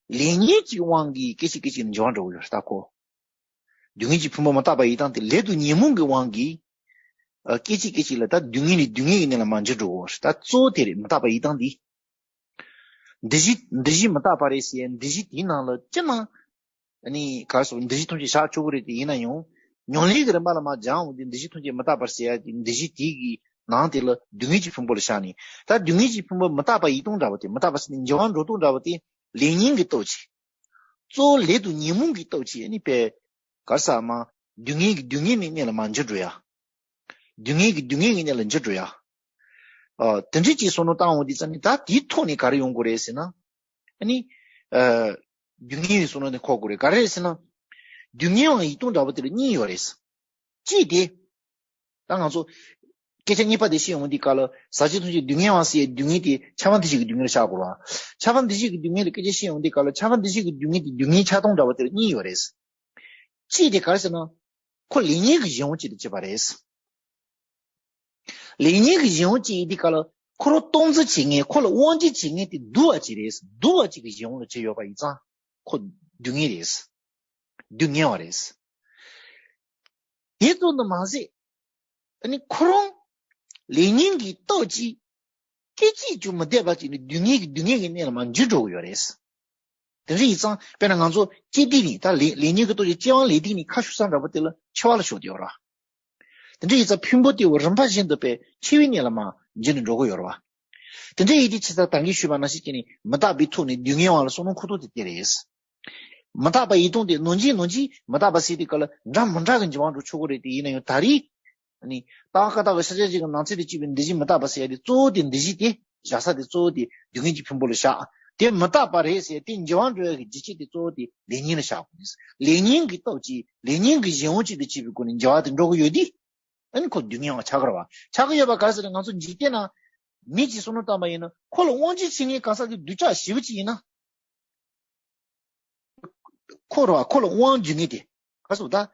ལས་ཉོན་གྱི་དབང་གིས་སྐད་ཅིག་སྐད་ཅིག་ལ་འགྱུར་བ་འགྲོ་གི་ཡོད་རེད་ད་ཁོ། སྡུག་བསྔལ་གྱི་ཕུང་པོ་མི་རྟག་པ་ཡིན་སྟངས་དེ་ལས་དང་ཉོན་མོངས་ཀྱི་དབང་གིས། ཨ་སྐད་ཅིག་སྐད་ཅིག་ལ་ད་སྡུག་བསྔལ་ནས་སྡུག་བསྔལ་གྱི་གནས་ལ་མར་འགྱུར་འགྲོ་གི་ཡོད་རེད། ད་གཙོ་བོ་དེ་རེད། མི་རྟག་པ་ཡིན་སྟངས་དེ། འདུ་བྱེད་འདུ་བྱེད་མི་རྟག་པ་རེད་ཟེར་ཡ་འདུ་བྱེད་དེའི་ནང་ལ་སྤྱིར་ན། ཨ་ནི་ག་རེ་ཟེར་འདུ་བྱེད་ཐམས་ཅད་བཞག་ཆོག་གི་རེད། དེ་ཡིན་ན་ཡང་ཉམས་ལེན་གྱི་རིམ་པ་ལ་མར་སྦྱང་འོང་དུས་འདུ་བྱེད་ཐམས་ཅད་མི་རྟག་པར་ཟེར་ཡ་དེ་འདུ་བྱེད་དེ་གི་ནང་དེ་ལ་སྡུག་བསྔལ་གྱི་ཕུང་པོ་ལ་བཞག་ནས། ད་སྡུག་བསྔལ་གྱི་ཕུང་པོ་མི་རྟག་པ་ཡིན་སྟངས་འདྲ་བོ་དེ། མི་རྟག་པ་ཟེར་ནས་འགྱུར་བ་འགྲོ་སྟངས་འདྲ་བོ་དེ་ལས་ཉོན་གྱི་སྟོབས་ཀྱིས། གཙོ་བོ་ལས་དང་ཉོན་མོངས་ཀྱི་སྟོབས་ཀྱིས་ཨ་ནི་པས་ག་རེ་ཟེར་མར་སྡུག་བསྔལ་གྱི་སྡུག་བསྔལ་གྱི་གནས་ལ་མར་འགྱུར་འགྲོ་ཡ། སྡུག་བསྔལ་གྱི་སྡུག་བསྔལ་གྱི་གནས་ལ་འགྱུར་འགྲོ་ཡ། ཨ་དེ་འདྲ་ཅིག་བསམ་བློ་བཏང་འོང་དུས་ཙང་ནི་ད་དེའི་ཐོག་ནས་ག་རེ་ཡོང་དགོས་རེད་ཟེར་ན། ཨ་ནི། ཨ་སྡུག་བསྔལ་བའི་བསམ་བློ་དེ་འཁོར་དགོས་རེད། ག་རེ་རེད་ཟེར་ན། སྡུག་བསྔལ་བའང་ཡིན་སྟངས་འདྲ་བོ་དེ་ལ་གཉིས་ཡོད་རེད། གཅིག་དེ། ད་ང་ཚོ་སྐད་ཆ་གཉིས་པ་དེ་བཤད་ཡོང་དུས་སྐབས་ལ་ཟག་བཅས་ཐམས་ཅད་སྡུག་བསྔལ་བ་ཟེར་ཡའི་སྡུག་བསྔལ་དེ་ཆགས་པ་འདུ་བྱེད་ཀྱི་སྡུག་བསྔལ་ལ་བཞག་དགོས་རེད་བ། ཆགས་པ་འདུ་བྱེད་ཀྱི་སྡུག་བསྔལ་ལ་སྐད་ཆ་བཤད་ཡོང་དུས་སྐབས་ལ་ཆགས་པ་འདུ་བྱེད་ཀྱི་སྡུག་བསྔལ་དེ་སྡུག་བསྔལ་ཆགས་སྟངས་འདྲ་བ་དེ་ལ་གཉིས་ཡོད་རེད། གཅིག་དེ་ག་རེ་ཟེར་ན། ཁོ་ལས་ཉོན་གྱི་གཞན་དབང་ཅིག་ཏུ་བྱེད་པ་རེད། ལས་ཉོན་གྱི་གཞན་དབང་ཅིག་ཡིན་དུས་སྐབས་ལ་ཁོ་རང་སྟངས་འཛིན་བྱེད་མཁན། ཁོ་ལ་དབང་སྒྱུར་བྱེད་མཁན་དེ་སྡུག་པ་ཅིག་རེད། སྡུག་པ་ཅིག་གི་གཞན་དབང་ལ་བྱས་ཡོད་པ་ཡིན་ཙང་ཁོ་སྡུག་བསྔལ་རེད། སྡུག་བསྔལ་བ་རེད། དེ་ཙམ་དུ་མ་ཟད། ཨ་ནི་ཁོ་རང་ ལས་ཉོན་གྱི་སྟོབས་ཀྱིས་སྐད་ཅིག་ཀྱང་མི་བདེ་བ་ཅིག་ནི་སྡུག་བསྔལ་གྱི་སྡུག་བསྔལ་གྱི་གནས་ལ་མར་འགྱུར་འགྲོ་གི་ཡོད་རེད། དེ་འདྲ་ཡིན་ཙང་དཔེར་ན་ང་ཚོ་སྐྱེ་དུས་ནི་ད་ལས་ལས་ཉོན་གྱི་སྟོབས་ཀྱིས་སྐྱེ་བ་ལས་དུས་ནི་ཁ་ཤུ་ས་འདྲ་པོ་དེ་ལ་འཆི་བ་ལ་ཤོར་དུ་ཡོད་ར། དེ་འདྲ་ཡིན་ཙང་ཕུང་པོ་དེ་བོ་རིམ་པ་བཞིན་དུ་པའི་འཆི་བའི་གནས་ལ་མར་འགྱུར་ནས་འགྲོ་གི་ཡོད་ར་བ། དེ་འདྲ་ཡིན་དུས་ཆེ་ས་ད་གིན་ཞུས་པ་ནང་བཞིན་བྱས་ནས་མི་རྟག་པའི་ཐོག་ནས་སྡུག་བསྔལ་བ་ལ་བསམ་བློ་འཁོར་ཐོག་དེ་དེ་རེད། མི་རྟག་པ་ཡིད་སྟོང་དེ་ནོར་འཇིག་ནོར་འཇིག་མི་རྟག་པ་ཟེར་དུས་སྐབས་ལ་འདྲ་མི་འདྲ་གི་འབྱུང་བ་འགྲོ་ཆོག་གི་རེད་དེ། ཡིན་ན་ཡང་ད་རེས་ནི་ཏཱ་ཀ་ཏ་གི་ཤཱཀྱ་བཞི་གི་ནང་ཚན་དུ་བཅུག་པའི་འདུ་བྱེད་མི་རྟག་པ་ཟེར་ཡ་དེ་གཙོ་བོ་དེ་འདུ་བྱེད་དེ་བཞག་ས་དེ་གཙོ་བོ་དེ་སྡུག་བསྔལ་གྱི་ཕུང་པོ་ལ་བཞག་དེ་མི་རྟག་པ་རེད་ཟེར་དེ་འབྱུང་བ་འགྲོ་ཡ་གི་རྒྱུ་རྐྱེན་དེ་གཙོ་བོ་དེ་ལས་ཉོན་ལ་བཞག་དགོས་ནི། ལས་ཉོན་གྱི་སྟོབས་ཀྱིས་ལས་ཉོན་གྱི་གཞན་དབང་ཅིག་ཏུ་བྱས་པའི་སྒོ་ནས་འབྱུང་བ་དེ་འགྲོ་གི་ཡོད་དུས། ཨ་ནི་ཁོ་སྡུག་བསྔལ་བ་ཆགས་ཀྱི་རེད་བ། ཆགས་ཀྱི་ཡོད་པ་ག་རེ་ཟེར་ན་ང་ཚོ་འཇིག་རྟེན་ན་མི་གཅིག་བསམ་བློ་བཏང་པ་ཡིན་ན་ཁོ་ལ་དབང་བྱེད་བྱེད་མཁན་གང་ཟག་དེ་སྡུག་ཅག་ཞེ་པོ་ཅིག་ཡིན་ན། ཁོ་ར་བ་ཁོ་ལ་དབང་བྱེད་མཁན་དེ། ག་སོགས་ད།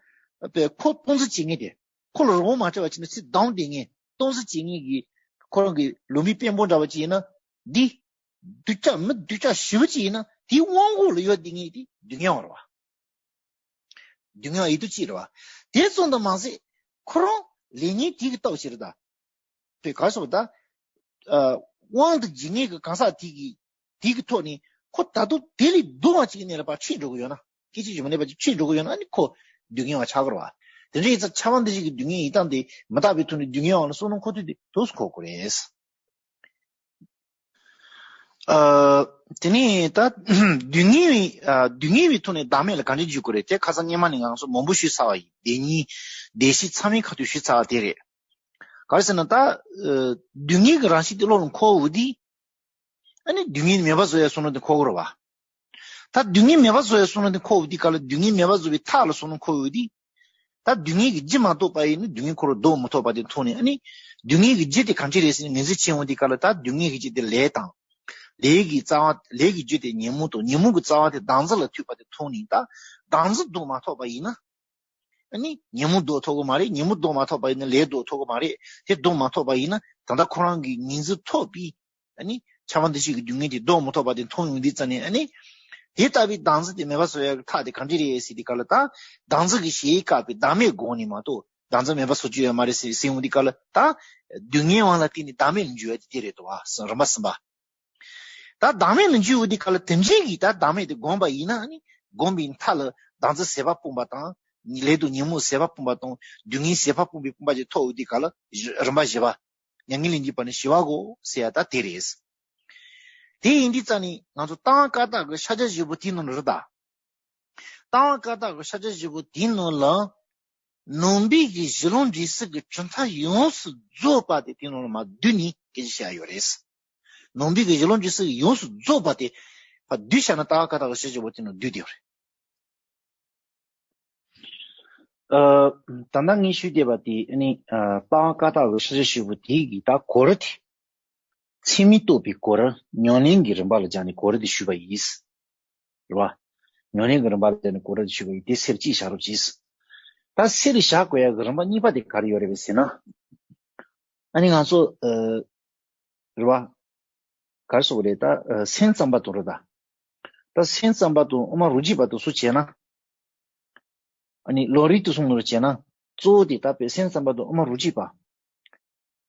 པའི་ཁོ་སྟོང་ཟད་བྱེད་མཁན་དེ། ཁོ་ལ་རང་དབང་མ་སྤྲད་པ་བྱས་ན་ཚེ་སྡང་བསྡད་མཁན་སྟོང་ཟད་བྱེད་མཁན་གྱི་ཁོ་རང་གི་ལུང་པའི་དཔོན་པོ་འདྲ་བ་ཅིག་ཡིན་ན། འདི། སྡུག་ཅག་མི་སྡུག་ཅག་ཞེ་པོ་ཅིག་ཡིན་ན་དེའི་དབང་འོག་ལ་ཡོད་བསྡད་མཁན་དེ་སྡུག་བསྔལ་བ་རེད་བ། སྡུག་བསྔལ་ཡིད་དུ་ཅི་རེད་བ། དེ་ཙམ་དུ་མ་ཟད། ཁོ་རང་ལས་ཉོན་དེ་གི་སྟོབས་ཤིག་རེད་ད། པའི་ག་སོགས་ད། ཨ། དབང་དུ་བྱེད་མཁན་གྱི་གང་ཟག་དེ་གི་དེ་གི་ཐོག་ནས་ཁོ་ད་དུང་དེ་ལས་སྡུག་བ་ཅིག་གི་གནས་ལ་ཕར་ཁྲིད་འགྲོ་གི་ཡོད་ན། སྐད་ཅིག་ཀྱང་མི་གནས་པ་ཅིག་ཁྲིད་འགྲོ་གི་ཡོད་ན་ཨ་ནི་ཁོ་སྡུག་བསྔལ་བ་ཆགས་ཀྱི་རེད་བ། དེ་འདྲ་ཡིན་ཙང་ཆགས་པ་འདུ་བྱེད་ཀྱི་སྡུག་བསྔལ་ཡིན་སྟངས་དེ་མི་རྟག་པའི་ཐོག་ནས་སྡུག་བསྔལ་བ་ལ་བསམ་བློ་འཁོར་དུས་དེ་དུས་སུ་འཁོར་དགོས་རེད། ཨ། དེ་ནས་ད་སྡུག་བསྔལ་བའི་ཨ། སྡུག་བསྔལ་བའི་ཐོག་ནས་བདག་མེད་ལ་ག་འདྲ་འཇུག་དགོས་རེད་དེ་ཁ་སང་སྔོན་མ་ནས་ང་ཚོ་མང་པོ་ཞུས་ཚར་བ་ཡིན། བདེན་གཉིས་བདེན་བཞི་ཚང་མའི་ཁ་ཐུག་ཞུས་ཚར་བ་དེ་རེད། ག་རེ་ཟེར་ན་ད། ཨ། སྡུག་བསྔལ་གྱི་རང་བཞིན་དེ་བློ་ལ་འཁོར་འོང་དུས། ཨ་ནི་སྡུག་བསྔལ་མེད་པ་བཟོ་ཡ་བསམ་བློ་དེ་འཁོར་གྱི་རེད་བ། ད་སྡུག་བསྔལ་མེད་པ་བཟོ་ཡ་བསམ་བློ་དེ་འཁོར་འོང་དུས་ག་ལ་སྡུག་བསྔལ་མེད་པ་བཟོ་བའི་ཐབས་ལ་བསམ་བློ་འཁོར་འོང་དུས། ད་སྡུག་བསྔལ་གྱི་རྒྱུ་མ་རྟོགས་པ་ཡིན་ན་སྡུག་བསྔལ་ཁོ་རང་ལྡོག་མི་ཐུབ་པ་དེ་མཐོང་ནས་ཨ་ནི། སྡུག་བསྔལ་གྱི་རྒྱུ་དེ་གང་ཅི་རེད་ཟེར་ནས་ངོས་འཛིན་བྱེད་འོང་དུས་ག་ལ་ད་སྡུག་བསྔལ་གྱི་རྒྱུ་དེ་ལས་དང་། ལས་ཀྱི་རྩ་བ་ལས་ཀྱི་རྒྱུ་དེ་ཉོན་མོངས་དང་ཉོན་མོངས་ཀྱི་རྩ་བ་དེ་བདག་འཛིན་ལ་ཐུག་པ་དེ་མཐོང་ནས་ད། བདག་འཛིན་ལྡོག་མ་ཐུབ་པ་ཡིན་ན། ཨ་ནི་ཉོན་མོངས་ལྡོག་ཐུབ་ཀྱི་མ་རེད། ཉོན་མོངས་ལྡོག་མ་ཐུབ་པ་ཡིན་ན་ལས་ལྡོག་ཐུབ་ཀྱི་མ་རེད། དེ་ལྡོག་མ་ཐུབ་པ་ཡིན་ན་ད་ལྟ་ཁོ་རང་གི་ངོས་འཛིན་ཐུབ་པའི། ཨ་ནི་ཆགས་པ་འདུ་བྱེད་ཀྱི་སྡུག་བསྔལ་དེ་ལྡོག་མ་ཐུབ་པ་དེ་མཐོང་ཡོང་དུས་ཙ་ནས་ཨ་ནི། དེ་ལྟ་བུའི་བདག་འཛིན་དེ་མེད་པ་བཟོ་ཡག་གི་ཐབས་དེ་གང་འདྲ་རེད་ཟེར་དུས་ག་ལ་ད། བདག་འཛིན་གྱི་གཞལ་ཡས་བཀག་པའི་བདག་མེད་སྒོམ་ནས་མ་གཏོགས་བདག་འཛིན་མེད་པ་བཟོ་རྒྱུ་ཡོད་མ་རེད་ཟེར་ཟེར་ཡོང་དུས་ག་ལ་ད། སྡུག་བསྔལ་དབང་ལ་བརྟེན་ནས་བདག་མེད་ལ་འགྱུར་བ་དེ་དེ་རེད་དོ། རིམ་པ་གསུམ་པ། ད་བདག་མེད་ལ་འགྱུར་ཡོང་དུས་ག་ལ་དེ་འདྲའི་གི་ད་བདག་མེད་དེ་བསྒོམས་པ་ཡིན་ན་ཨ་ནི་བསྒོམས་པའི་མཐའ་ལ་བདག་འཛིན་ཟད་པ་སྤངས་པ་དང་། ལས་དང་ཉོན་མོངས་ཟད་པ་སྤངས་པ་དང་སྡུག་བསྔལ་ཟད་པ་སྤངས་པའི་སྤངས་པ་ཅིག་ཐོབ་ཡོང་དུས་ག་ལ་རིམ་པ་བཞི་པ། མྱ་ངན་ལས་འདས་པ་ནི་ཞི་བ་གོ་ཟེར་ཡ་ད་དེ་རེད། དེ་ཡིན་དུས་ཙ་ནི་ང་ཚོ་ཏང་ཀ་ཏ་གི་ཤཱཀྱ་བཞི་པོ་དེའི་ནང་ལ་རེད་ད། ཏང་ཀ་ཏ་གི་ཤཱཀྱ་བཞི་པོ་དེའི་ནང་ལ། ནང་པའི་གི་གཞི་ལམ་འབྲས་གསུམ་གྱི་གྲུབ་མཐའ་ཡོངས་སུ་རྫོགས་པ་དེ་དེའི་ནང་ལ་མར་བསྡུས་ནས་སྐད་ཆ་བཤད་ཡ་ཡོད་རེད། ནང་པའི་གི་གཞི་ལམ་འབྲས་གསུམ་ཡོངས་སུ་རྫོགས་པ་དེ་ཕར་བསྡུས་བཞག་ན་ཏང་ཀ་ཏ་གི་ཤཱཀྱ་བཞི་པོ་དེའི་ནང་བསྡུས་བསྡད་ཡོད་རེད། ཨ། ད་ལྟ་ངས་ཞུས་བསྡད་པ་དེ་ནི་ཨ། ཏང་ཀ་ཏ་གི་ཤཱཀྱ་བཞི་པོ་དེ་གི་ད་གོ་ར་དེ། ཚད་མས་རྟོགས་པའི་གོ་ར་ཉམས་ལེན་གྱི་རིམ་པ་ལ་སྦྱར་ནས་གོ་ར་དེ་ཞུས་པ་ཡིན། རེད་བ། ཉམས་ལེན་གྱི་རིམ་པ་ལ་བརྟེན་ནས་གོ་ར་ཞུ་བ་ཡིན་དེ་སེར་གཅིག་བཞག་རོགས་གྱིས། ད་སེར་བཞག་དགོས་ཡ་གི་རིམ་པ་གཉིས་པ་དེ་ག་རེ་ཡོད་རེད་པས་ཟེར་ན། ཨ་ནི་ང་ཚོ་ཨ། རེད་བ། ག་རེ་ཟེར་དགོས་རེད་ད་ཨ། སེམས་ཙམ་པ་དང་རེད་ད། ད་སེམས་ཙམ་པ་དང་དབུ་མ་རིགས་གཅིག་པ་དང་སུ་བྱས་ན། ཨ་ནི་ལམ་རིམ་དུ་སོང་ནོར་བྱས་ན། གཙོ་བོ་དེ་ད་དཔེ་སེམས་ཙམ་པ་དང་དབུ་མ་རིགས་གཅིག་པ།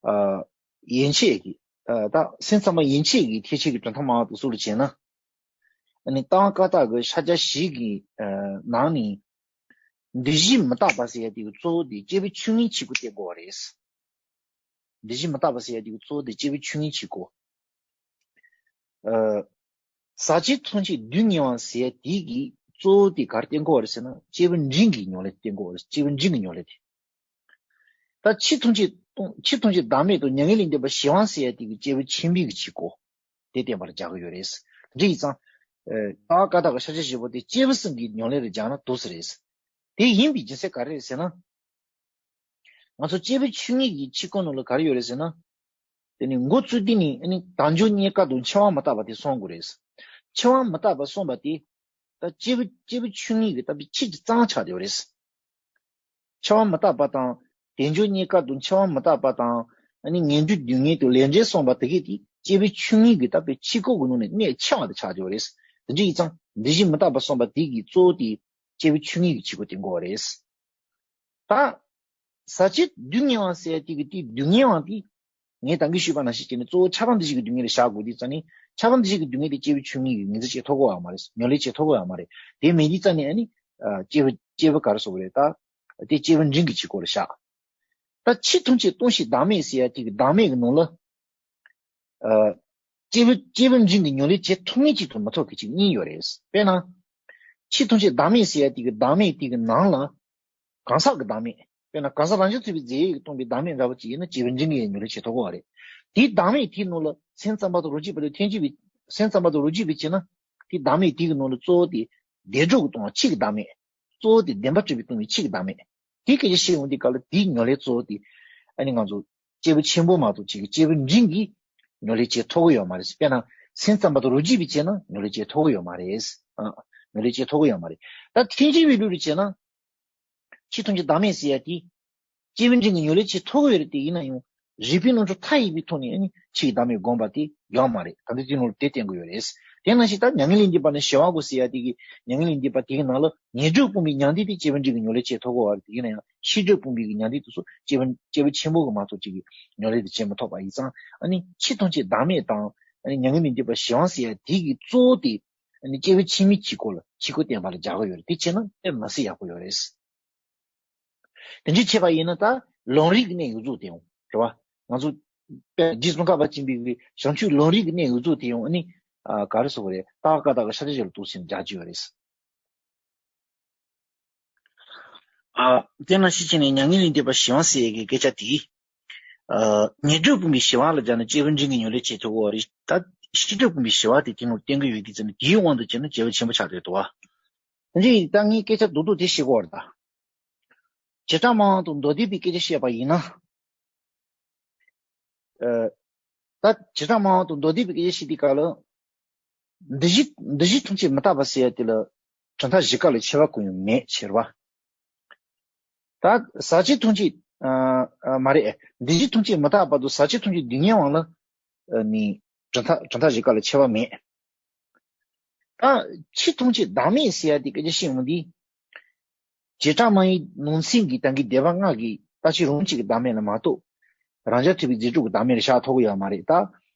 ཨ། ཡན་ཆད་ཀྱི། ཨ། ད་སེམས་ཙམ་པ་ཡན་ཆད་ཀྱི་ཐེག་ཆེན་གྱི་གྲུབ་མཐའ་སྨྲ་བ་དང་སུ་ལ་བྱས་ན། ཨ་ནི་ཏང་ཀ་ཏ་གི་ཤཱཀྱ་བཞི་གི་ཨ། ནང་ནས། འདུ་བྱེད་མི་རྟག་པ་ཟེར་ཡ་དེ་གི་གཙོ་བོ་དེ་སྐྱེས་བུ་ཆོས་ཉིད་གཅིག་པུ་བསྟན་དགོས་པ་རེད། འདུ་བྱེད་མི་རྟག་པ་ཟེར་ཡ་དེ་གི་གཙོ་བོ་དེ་སྐྱེས་བུ་ཆོས་ཉིད་གཅིག་གོ། ཨ། ཟག་བཅས་ཐམས་ཅད་སྡུག་བསྔལ་བ་ཟེར་ཡ་དེ་གི་གཙོ་བོ་དེ་ག་རེ་བསྟན་གོ་བ་རེད་ཟེར་ན་སྐྱེས་བུ་འབྲིང་གི་ཉམས་ལེན་བསྟན་གོ་བ་རེད། སྐྱེས་བུ་འབྲིང་གི་ཉམས་ལེན་དེ། ད་ཕྱི་ཐམས་ཅད་སྟོང་ཕྱི་ཐམས་ཅད་བདག་མེད་དང་མྱ་ངན་ལས་འདས་པ་ཞི་བ་ཟེར་ཡ་དེ་གི་སྐྱེས་བུ་ཆེན་པོའི་གི་གཅིག་གོ། དེ་བསྟན་པར་བྱ་གི་ཡོད་རེད། དེ་འདྲ་ཡིན་ཙང་། ཨ། ཏང་ཀ་ཏ་གི་ཤཱཀྱ་བཞི་པོ་དེ་སྐྱེས་བུ་གསུམ་གྱི་ཉམས་ལེན་ལ་སྦྱར་ན་འདུག་ས་རེད། དེ་ཡིན་པའི་རྒྱུ་མཚན་ག་རེ་རེད་ཟེར་ན། ང་ཚོ་སྐྱེས་བུ་ཆོས་ཉིད་ཀྱི་ཆོས་སྐོར་ནང་ལ་ག་རེ་ཡོད་རེད་ཟེར་ན། དེ་ནི་འགོ་བཙུགས་དུས་ནས་ཨ་ནི་དལ་འབྱོར་རྙེད་དཀའ་དང་འཆི་བ་མི་རྟག་པ་དེ་གསུང་དགོས་རེད། འཆི་བ་མི་རྟག་པ་གསུངས་པ་དེ། ད་སྐྱེས་བུ་སྐྱེས་བུ་ཆོས་ཉིད་ཀྱི་ལྟ་བུའི་ཆེད་ཀྱི་རྩ་བ་ཆགས་བསྡད་ཡོད་རེད། འཆི་བ་མི་རྟག་པ་དང་། དལ་འབྱོར་རྙེད་དཀའ་དང་འཆི་བ་མི་རྟག་པ་དང་། ཨ་ནི་ངན་འགྲོའི་སྡུག་བསྔལ་དང་ལས་འབྲས་གསུངས་པ་དེ་གས་དེ་སྐྱེས་བུ་ཆོས་ཉིད་ཀྱི་ལྟ་བུའི་ཆོས་སྐོར་གྱི་ནང་ནས་གནད་ཆེ་བ་དེ་ཆགས་བསྡད་ཡོད་རེད། དེ་འདྲ་ཡིན་ཙང་འདུ་བྱེད་མི་རྟག་པ་གསུངས་པ་དེ་གི་གཙོ་བོ་དེ་སྐྱེས་བུ་ཆོས་ཉིད་ཀྱི་ཆོས་སྐོར་དེ་དགོས་པ་རེད། ད། ཟག་བཅས་སྡུག་བསྔལ་བ་ཟེར་ཡ་དེ་གི་དེ་སྡུག་བསྔལ་བ་དེ། ངས་ད་གིན་ཞུས་པ་ནང་བཞིན་བྱས་ནས་གཙོ་བོ་ཆགས་སྡང་འདུ་བྱེད་ཀྱི་སྡུག་བསྔལ་ལ་བཞག་དགོས་དུས་ཙང་ནི། ཆགས་སྡང་འདུ་བྱེད་ཀྱི་སྡུག་བསྔལ་དེ་སྐྱེས་བུ་ཆུང་ངུ་ཡིས་ངོས་འཛིན་བྱེད་ཐུབ་ཀྱི་ཡོད་མ་རེད། ངོས་ལེན་བྱེད་ཐུབ་ཀྱི་ཡོད་མ་རེད། དེ་མེད་དུས་ཙང་ནི་ཨ་ནི། ཨ། སྐྱེས་བུ་སྐྱེས་བུ་ག་རེ་ཟེར་དགོས་རེད་ད། དེ་སྐྱེས་བུ་འབྲིང་གི་ཕྱིར་སྐོར་ལ་བཞག་ད་ཕྱི་མཐོང་ཆོས་སྟོང་ཞིག་བདག་མེད་ཟེར་ཡ་དེ་གི་བདག་མེད་ཀྱི་ནང་ལ། ཨ། སྐྱེས་བུ་སྐྱེས་བུ་འབྲིང་གིས་ངོས་ལེན་བྱེད་ཐུབ་ངེས་ཅིག་ཏུ་མི་ཐོགས་མཁན་ཅིག་གཉིས་ཡོད་རེད། དཔེར་ན། ཕྱི་མཐོང་ཆོས་བདག་མེད་ཟེར་ཡ་དེ་གི་བདག་མེད་དེ་གི་ནང་ལ། གང་ཟག་གི་བདག་མེད། དཔེར་ན་གང་ཟག་རང་རྐྱ་ཐུབ་པའི་རྫས་ཡོད་ཀྱིས་སྟོང་པའི་བདག་མེད་འདྲ་བོ་ཅིག་ཡིན་ན་སྐྱེས་བུ་འབྲིང་གིས་ངོས་ལེན་བྱེད་ཐུབ་ཀྱི་ཡོད་རེད། དེའི་བདག་མེད་དེའི་ནང་ལ་སེམས་ཙམ་པ་དང་རོ་གཅིག་པ་ལས་ཐལ་འགྱུར་བའི། སེམས་ཙམ་པ་དང་རོ་གཅིག་པས་བྱས་ན། དེའི་བདག་མེད་དེ་གི་ནང་ལ་གཙོ་བོ་དེ་བདེ་སྒྲོ་གི་སྟོང་པ་ཕྱི་གི་བདག་མེད། གཙོ་བོ་དེ་བདེན་པར་གྲུབ་པའི་སྟོང་པའི་ཕྱི་གི་བདག་མེད། དེའི་སྐད་ཆ་བཤད་ཡོང་དུས་སྐབས་ལ་དེའི་ངོས་ལེན་གཙོ་བོ་དེ། ཨ་ནི་ང་ཚོ་སྐྱེས་བུ་ཆེན་པོ་མ་གཏོགས་ཅིག་གིས་སྐྱེས་བུ་འབྲིང་གིས་ངོས་ལེན་བྱེད་ཐུབ་ཀྱི་ཡོད་མ་རེད། དཔེར་ན་སེམས་ཙམ་པ་དང་རོ་གཅིག་པས་བྱས་ན་ངོས་ལེན་བྱེད་ཐུབ་ཀྱི་ཡོད་མ་རེད། ཨ། ངོས་ལེན་བྱེད་ཐུབ་ཀྱི་ཡོད་མ་རེད། ད་ཐལ་འགྱུར་བའི་ལུགས་ལ་བྱས་ན། ཕྱི་མཐོང་ཆོས་བདག་མེད་ཟེར་ཡ་དེ། སྐྱེས་བུ་འབྲིང་གིས་ངོས་ལེན་བྱེད་ཐུབ་ཀྱི་ཡོད་རེད་དེ། ཡིན་ན་ཡང་རིགས་པའི་རྣམ་གྲངས་མཐའ་ཡས་པའི་ཐོག་ནས་ཨ་ནི་ཕྱི་གི་བདག་མེད་བསྒོམ་པ་དེ་ཡོད་མ་རེད། ད་ལྟ་དེ་ནང་ལ་དེ་བསྟན་གྱི་ཡོད་རེད། དེ་ནང་བཞིན་ད་མྱ་ངན་ལས་འདས་པ་ནི་ཞི་བ་དགོས་ཟེར་ཡ་དེ་གི་མྱ་ངན་ལས་འདས་པ་དེ་གི་ནང་ལ་ངན་འགྲོར་སྤོང་བའི་མྱང་འདས་དེ་སྐྱེས་བུ་འབྲིང་གིས་ངོས་ལེན་བྱེད་ཐུབ་ཀྱི་ཡོད་རེད་དེ། ཡིན་ན་ཡང་ཤེས་སྒྲིབ་སྤོང་བའི་གི་མྱང་འདས་དེ་ཚོ་སྐྱེས་བུ་སྐྱེས་བུ་ཆེན་པོ་གིས་མ་གཏོགས་ཅིག་གིས་ངོས་ལེན་དེ་བྱེད་མི་ཐུབ་པ་ཡིན་ཙང་། ཨ་ནི་ཕྱི་མཐོང་ཆོས་བདག་མེད་དང་། ཨ་ནི་མྱ་ངན་ལས་འདས་པ་ཞི་བ་ཟེར་ཡ་དེ་གི་གཙོ་བོ་དེ། ཨ་ནི་སྐྱེས་བུ་ཆེན་མོའི་ཕྱིར་སྐོར་ལ་ཕྱིར་སྐོར་བསྟན་པ་ལ་སྦྱར་གྱི་ཡོད་རེད། དེ་བྱས་ན་དཔེ་མི་སྲིད་ཡག་པོ་ཡོད་རེད། དེ་འདྲ་བྱས་པ་ཡིན་ན་ད་ལམ་རིམ་གྱི་གནས་ཡོངས་རྫོགས་དེ་ཡང་རེད་བ། ང་ཚོ་དཔེ་རྗེ་ཙོང་ཁ་པ་ཆེན་པོའི་གི་བྱང་ཆུབ་ལམ་རིམ་གྱི་གནས་ཡོངས་རྫོགས་དེ་ཡང་ཨ་ནི། ཨ། ག་རེ་ཟེར་དགོས་རེད། ཏ་ཀ་ཏ་ག་ཤ་ཏ་ཞབས་ཀྱུ་ཏོ་ཟེར་ནས་སྦྱར་གྱི་ཡོད་རེད། ཨ། དེ་ནང་བཞིན་བྱས་ནས་མྱ་ངན་ལས་འདས་པ་ཞི་བ་ཟེར་ཡས་ཀྱི་སྐད་ཆ་དེ། ཨ། ངན་འགྲོར་སྤོང་བའི་ཞི་བ་ལ་སྦྱར་ན་སྐྱེས་བུ་འབྲིང་གིས་ངོས་ལེན་བྱེད་ཐུབ་ཀྱི་ཡོད་རེད། ད་ཤེས་སྒྲིབ་སྤོང་བའི་ཞི་བ་དེ་དེ་ནང་བསྟན་གྱི་ཡོད་དུས་ཙམ་ནས་དེའི་དབང་དུ་བྱས་ན་སྐྱེས་བུ་ཆེན་པོ་ཆགས་བསྡད་འདུག་བ། དེ་འདྲ་ཡིན་ད་ངས་སྐད་ཆ་རྡོག་རྡོག་དེ་བཤད་དགོས་པ་རེད་ད། བྱེ་བྲག་སྨྲ་བ་དང་མདོ་སྡེ་པའི་སྐད་ཆ་བཤད་པ་ཡིན་ན། ཨ། ད་བྱེ་བྲག་སྨྲ་བ་དང་མདོ་སྡེ་པའི་སྐད་ཆ་བཤད་དུས་སྐབས་ལ། འདུ་བྱེད་འདུ་བྱེད་ཐམས་ཅད་མི་རྟག་པ་ཟེར་ཡ་དེ་ལ་གྲུབ་མཐའ་བཞི་ཀ་ལ་ཁྱད་པར་གང་ཡང་མེད་ཟེར་བ། ད་ཟག་བཅས་ཐམས་ཅད། ཨ། ཨ། མ་རེད། འདུ་བྱེད་ཐམས་ཅད་མི་རྟག་པ་དང་ཟག་བཅས་ཐམས་ཅད་སྡུག་བསྔལ་བ་ལ། ཨ་ནི་གྲུབ་མཐའ་གྲུབ་མཐའ་བཞི་ཀ་ལ་ཁྱད་པར་མེད། ད་ཕྱི་མཐོང་ཆོས་བདག་མེད་ཟེར་ཡ་དེ་སྐད་ཆ་བཤད་འོང་དུས། བྱེ་བྲག་སྨྲ་བའི་ནང་ཚན་གྱི་ད་གིན་སྡེ་པ་ལྔ་གི་ལྟ་བྱེད་རང་བཞིན་གྱི་བདག་མེད་ལ་མ་གཏོགས། རང་རྐྱ་ཐུབ་པའི་རྫས་སྒྲོ་གི་བདག་མེད་ལ་བཞག་ཐུབ་ཀྱི་ཡོད་མ་རེད་ད།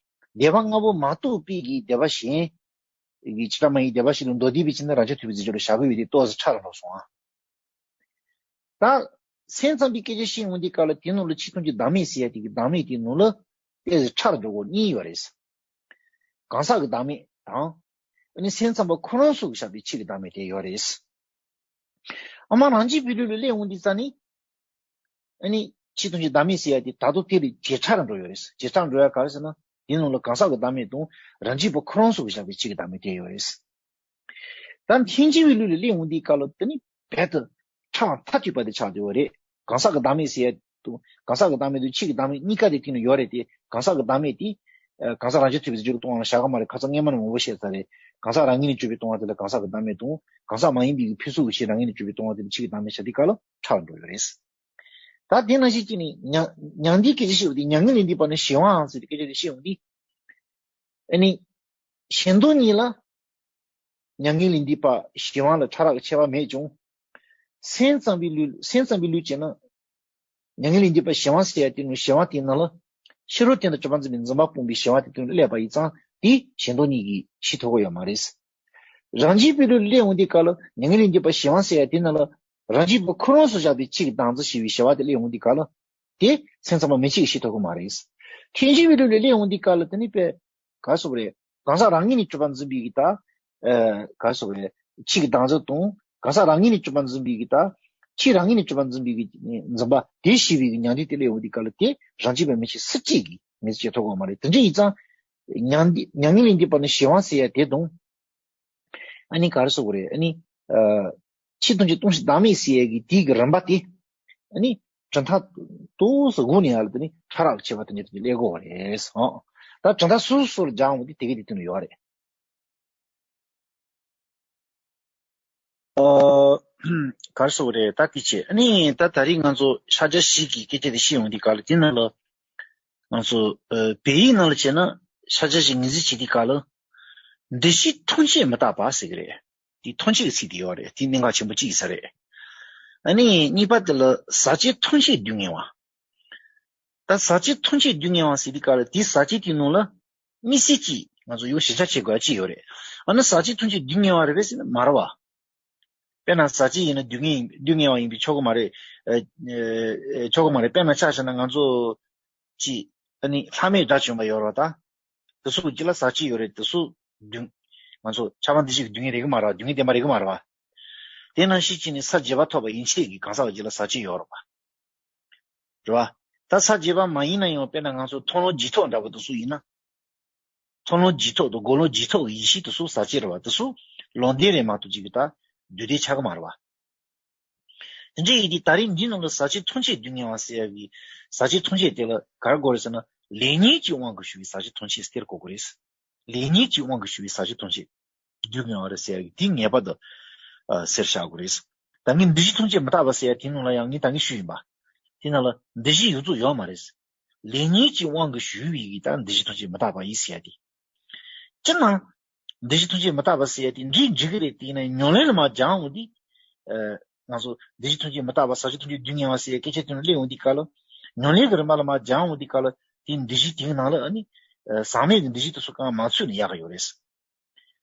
སྡེ་པ་ལྔ་པོ་མ་གཏོགས་པའི་གི་སྡེ་པ་གཞན་གྱི་བྱེ་བྲག་སྨྲ་བའི་སྡེ་པ་བཞི་ལ་མདོ་སྡེ་པའི་ཕྱིར་ན་རང་རྐྱ་ཐུབ་པའི་རྫས་སྒྲོ་ལ་བཞག་གི་ཡོད་དེ་ཏོག་ཙམ་ཕྲ་རུ་འགྲོ་སོང་ཨ། ད་སེམས་ཙམ་པའི་སྐད་ཆ་བཤད་འོང་དུས་སྐབས་ལ་དེ་ནང་ལ་ཕྱི་མཐོང་ཆོས་བདག་མེད་ཟེར་ཡ་དེ་གི་བདག་མེད་དེའི་ནང་ལ་ཏོག་ཙམ་ཕྲ་རུ་འགྲོ་དགོས་གཉིས་ཡོད་རེད། གང་ཟག་གི་བདག་མེད་དང་། ཨ་ནི་སེམས་ཙམ་པ་ཁོ་རང་ཚོ་གིས་བཞག་པའི་ཕྱི་གི་བདག་མེད་དེ་ཡོད་རེད། ཨ་མ་རང་རྒྱུད་པའི་ལུགས་ལ་སླེབས་འོང་དུས་ཙ་ནི། ཨ་ནི་ཕྱི་མཐོང་ཆོས་བདག་མེད་ཟེར་ཡ་དེ་ད་དུང་དེ་ལས་ཇེ་ཕྲ་རུ་འགྲོ་ཡོད་རེད། ཇེ་ཕྲ་རུ་འགྲོ་ཡ་ག་རེ་ཟེར་ན། དེའི་ནང་ལ་གང་ཟག་གི་བདག་མེད་དང་རང་རྒྱུད་པ་ཁོ་རང་ཚོ་གིས་བཞག་པའི་ཕྱི་གི་བདག་མེད་དེ་ཡོད་རེད། ད་ཐལ་འགྱུར་བའི་ལུགས་ལ་སླེབས་འོང་དུས་སྐབས་ལ་དེ་ནི་རྦད་དེ་ཕྲ་བ་མཐའ་གཅིག་པ་དེ་ཆགས་བསྡད་ཡོད་རེད། གང་ཟག་གི་བདག་མེད་ཟེར་ཡ་དང་གང་ཟག་གི་བདག་མེད་དང་ཕྱི་གི་བདག་མེད་གཉིས་ཀ་དེ་དེ་ནི་ཡོད་རེད་དེ། གང་ཟག་གི་བདག་མེད་དེ། ཨ། གང་ཟག་རང་རྐྱ་ཐུབ་པའི་རྫས་སྒྲོ་གི་སྟོང་པ་ལ་བཞག་གི་མ་རེད། ཁ་སང་སྔས་མ་ནས་མང་པོ་བཤད་ཚར་རེད། གང་ཟག་རང་ངོས་ནས་གྲུབ་པའི་སྟོང་པ་དེ་ལ་གང་ཟག་གི་བདག་མེད་དང་། གང་ཟག་མ་ཡིན་པའི་གི་ཕུན་སུམ་ཚོགས་པའི་ཕྱིར་རང་ངོས་ནས་གྲུབ་པའི་སྟོང་པ་དེ་ལ་ཕྱི་གི་བདག་མེད་བཞག་དུས་སྐབས་ལ་ཕྲ་རུ་འགྲོ་ཡོད་རེད། ད་དེ་ནང་བཞིན་བྱས་ནས་མྱང་མྱང་འདས་སྐད་ཆ་བཤད་པ་དེ་མྱ་ངན་ལས་འདས་པ་ནི་ཞི་བའམ་ཟེར་ཏེ་སྐད་ཆ་དེ་བཤད་འོང་དུས། ཨ་ནི། གཞན་དོན་གཉིས་ལ། མྱ་ངན་ལས་འདས་པ་ཞི་བ་ལ་ཕྲ་རགས་ཁྱད་པར་མེད་ཀྱང་། སེམས་ཙམ་པའི་ལུགས་སེམས་ཙམ་པའི་ལུགས་བྱས་ན། མྱ་ངན་ལས་འདས་པ་ཞི་བ་ཟེར་ཡ་དེ་ནི་ཞི་བ་དེའི་ནང་ལ། ཕྱི་རོལ་རྟེན་དང་གྲུབ་པ་འཛིན་པའི་འཛིན་པ་སྤངས་པའི་ཞི་བ་དེ་དོན་ལ་སླེབས་པ་ཡིན་ཙང་དེ་གཞན་དོན་གཉིས་ཀྱིས་ཤེས་ཐུབ་ཀྱི་ཡོད་མ་རེད། རང་རྒྱུད་པའི་ལུགས་སླེབས་འོང་དུས་སྐབས་ལ་མྱ་ངན་ལས་འདས་པ་ཞི་བ་ཟེར་ཡ་དེ་ནང་ལ། རང་རྒྱུད་པ་ཁོ་རང་སུ་བཞག་པའི་ཕྱི་གི་བདག་འཛིན་ཞི་བའི་ཞི་བ་དེ་སླེབས་འོང་དུས་སྐབས་ལ། དེ་སེམས་ཙམ་པ་མི་གཅིག་གིས་ཤེས་ཐུབ་ཀྱི་མ་རེད། ཐལ་འགྱུར་བའི་ལུགས་ལ་སླེབས་འོང་དུས་སྐབས་ལ་དེ་ནི་དཔེ། ག་རེ་ཟེར་དགོས་རེད། གང་ཟག་རང་ངོས་ནས་གྲུབ་པ་འཛིན་པའི་གི་ད། ཨ། ག་རེ་ཟེར་དགོས་རེད། ཕྱི་གི་བདག་འཛིན་དང་གང་ཟག་རང་ངོས་ནས་གྲུབ་པ་འཛིན་པའི་གི་ད། ཕྱི་རང་ངོས་ནས་གྲུབ་པ་འཛིན་པའི་གི་འཛིན་པ་དེ་ཞི་བའི་གི་མྱང་འདས་དེ་སླེབས་འོང་དུས་སྐབས་ལ་དེ་རང་རྒྱུད་པ་མི་གཅིག་སུ་གཅིག་གིས་ངོས་འཛིན་བྱེད་ཐུབ་ཀྱི་མ་རེད། དེ་འདྲ་ཡིན་ཙང་། མྱང་འདས་མྱ་ངན་ལས་འདས་པ་ནི་ཞི་བ་ཟེར་ཡ་དེ་དང་། ཨ་ནི་ག་རེ་ཟེར་དགོས་རེད། ཨ་ནི། ཨ། ཕྱི་མཐོང་ཆོས་སྟོང་ཞིང་བདག་མེད་ཟེར་ཡ་གི་དེའི་གི་རིམ་པ་དེ། ཨ་ནི། གྲུབ་མཐའ་ཏོག་ཙམ་སྒུག་ནས་ཡར་ལ་དེ་ནི་ཕྲ་རགས་ཁྱད་པར་དེ་འདྲ་དེ་འདྲ་སླེབས་དགོས་པ་རེད། ཨོ། ད་གྲུབ་མཐའ་སོ་སོ་སོ་ལ་སྦྱར་འོང་དུས་དེ་གི་དེ་དེ་ནི་ཡོད་རེད། ཨ། ག་རེ་ཟེར་དགོས་རེད། ད་དེ་བྱས་ཨ་ནི་ད་ད་རེས་ང་ཚོ་ཕྱག་རྒྱ་བཞི་གི་སྐད་ཆ་དེ་བཤད་འོང་དུས་སྐབས་ལ་དེ་ནང་ལ། ང་ཚོ། ཨ། བོད་ཡིག་ནང་ལ་བྱས་ན་ཕྱག་རྒྱ་བཞི་ངོས་འཛིན་བྱེད་དུས་སྐབས་ལ། འདུ་བྱེད་ཐམས་ཅད་མི་རྟག་པ་ཟེར་གི་རེད། དེ་ཐམས་ཅད་ཀྱི་ཚིག་དེ་ཡོད་རེད། དེ་གནད་འགག་ཆེན་པོ་གཅིག་ཡིན་ས་རེད། ཨ་ནི་གཉིས་པ་དེ་ལ་ཟག་བཅས་ཐམས་ཅད་སྡུག་བསྔལ་བ། ད་ཟག་བཅས་ཐམས་ཅད་སྡུག་བསྔལ་བ་ཟེར་དུས་སྐབས་ལ་དེ་ཟག་བཅས་དེའི་ནང་ལ་དམིགས་བསལ་གྱིས་ང་ཚོ་ཡོད་གཞིར་བཞག་བྱེད་དགོས་ཅི་ཡོད་རེད། ཨ་ནི་ཟག་བཅས་ཐམས་ཅད་སྡུག་བསྔལ་བ་རེད་པས་ཟེར་ན་མ་རེད་བ། དཔེར་ན་ཟག་བཅས་ཡིན་ན་སྡུག་བསྔལ་སྡུག་བསྔལ་བ་ཡིན་པས་ཆོག་གི་མ་རེད། ཨ་ཨ་ཆོག་གི་མ་རེད། དཔེར་ན་ཆ་བཞག་ན་ང་ཚོ་ཅིག་ཨ་ནི་ལྷག་མེད་དགྲ་བཅོམ་པ་ཡོད་རེད་བ་ད། དེ་ཚོ་གཅིག་ལ་ཟག་བཅས་ཡོད་རེད། དེ་ཚོ་སྡུག་ང་ཚོ་ཆགས་པ་འདུ་བྱེད་ཀྱི་སྡུག་བསྔལ་རེད་གི་མ་རེད་བ། སྡུག་བསྔལ་བདེན་པ་རེད་གི་མ་རེད་བ། དེ་ནང་བཞིན་བྱས་ནས་ས་བརྒྱད་པ་ཐོབ་པ་ཡན་ཆད་ཀྱི་གང་ཟག་གཅིག་ལ་ཟག་བཅས་ཡོད་རེད་བ། རེད་བ། ད་ས་བརྒྱད་པ་མ་ཡིན་ན་ཡང་དཔེར་ན་ང་ཚོ་མཐོང་ལམ་རྗེས་ཐོབ་འདྲ་པོ་དེ་ཚོ་ཡིན་ན། མཐོང་ལམ་རྗེས་ཐོབ་དང་སྒོམ་ལམ་རྗེས་ཐོབ་ཀྱི་ཡེ་ཤེས་དེ་ཚོ་ཟག་བཅས་རེད་བ། དེ་ཚོ་ལམ་བདེན་རེད་མ་གཏོགས་ཅིག་གི་ད་རྡུལ་བདེན་ཆགས་ཀྱི་མ་རེད་བ། དེ་འདྲ་ཡིན་དུས་ད་རིང་འདི་ནང་ལ་ཟག་བཅས་ཐམས་ཅད་སྡུག་བསྔལ་བ་ཟེར་ཡག་གི་ཟག་བཅས་ཐམས་ཅད་དེ་ལ་ག་རེ་དགོས་རེད་ཟེར་ན། ལེགས་ཉེས་ཀྱི་དབང་གིས་ཞུགས་པའི་ཟག་བཅས་ཐམས་ཅད་ཟེར་དགོས་ཀྱི་རེད། ལེགས་ཉེས་ཀྱི་དབང་གིས་ཞུགས་པའི་ཟག་བཅས་ཐམས་ཅད་སྡུག་བསྔལ་བ་རེད་ཟེར་ཡག་གི་དེ་ངེས་པར་དུ་ཨ་ཟེར་བཞག་དགོས་རེད། ད་ངས་འདུ་བྱེད་ཐམས་ཅད་མི་རྟག་པ་ཟེར་ཡག་དེའི་ནང་ལ་ཡང་ངས་ད་ངས་ཞུས་ཡིན་པ། དེ་ནང་ལ་འདུ་བྱེད་ཡོད་ཚུལ་ཡོད་མ་རེད། ལེགས་ཉེས་ཀྱི་དབང་གིས་ཞུགས་པའི་གི་ད་འདུ་བྱེད་ཐམས་ཅད་མི་རྟག་པ་ཡིན་ཟེར་ཡག་དེ། སྤྱིར་ན། འདུ་བྱེད་ཐམས་ཅད་མི་རྟག་པ་ཟེར་ཡག་དེ་འགྲིག་འགྲིག་གི་རེད། དེ་ཡིན་ན་ཉམས་ལེན་ལ་མར་སྦྱང་འོང་དུས། ཨ་ང་ཚོ་འདུ་བྱེད་ཐམས་ཅད་མི་རྟག་པ་ཟག་བཅས་ཐམས་ཅད་སྡུག་བསྔལ་བ་ཟེར་ཡག་སྐད་ཆ་དེ་ནང་སླེབས་འོང་དུས་སྐབས་ལ། ཉམས་ལེན་གྱི་རིམ་པ་ལ་མར་སྦྱང་འོང་དུས་སྐབས་ལ་དེ་འདུ་བྱེད་དེའི་ནང་ལ་ཨ་ནི། ཨ་ཟག་མེད་ཀྱི་འདུ་བྱེད་དེ་ཚོ་གང་མ་ཚུད་ན་ཡག་གི་ཡོད་རེད།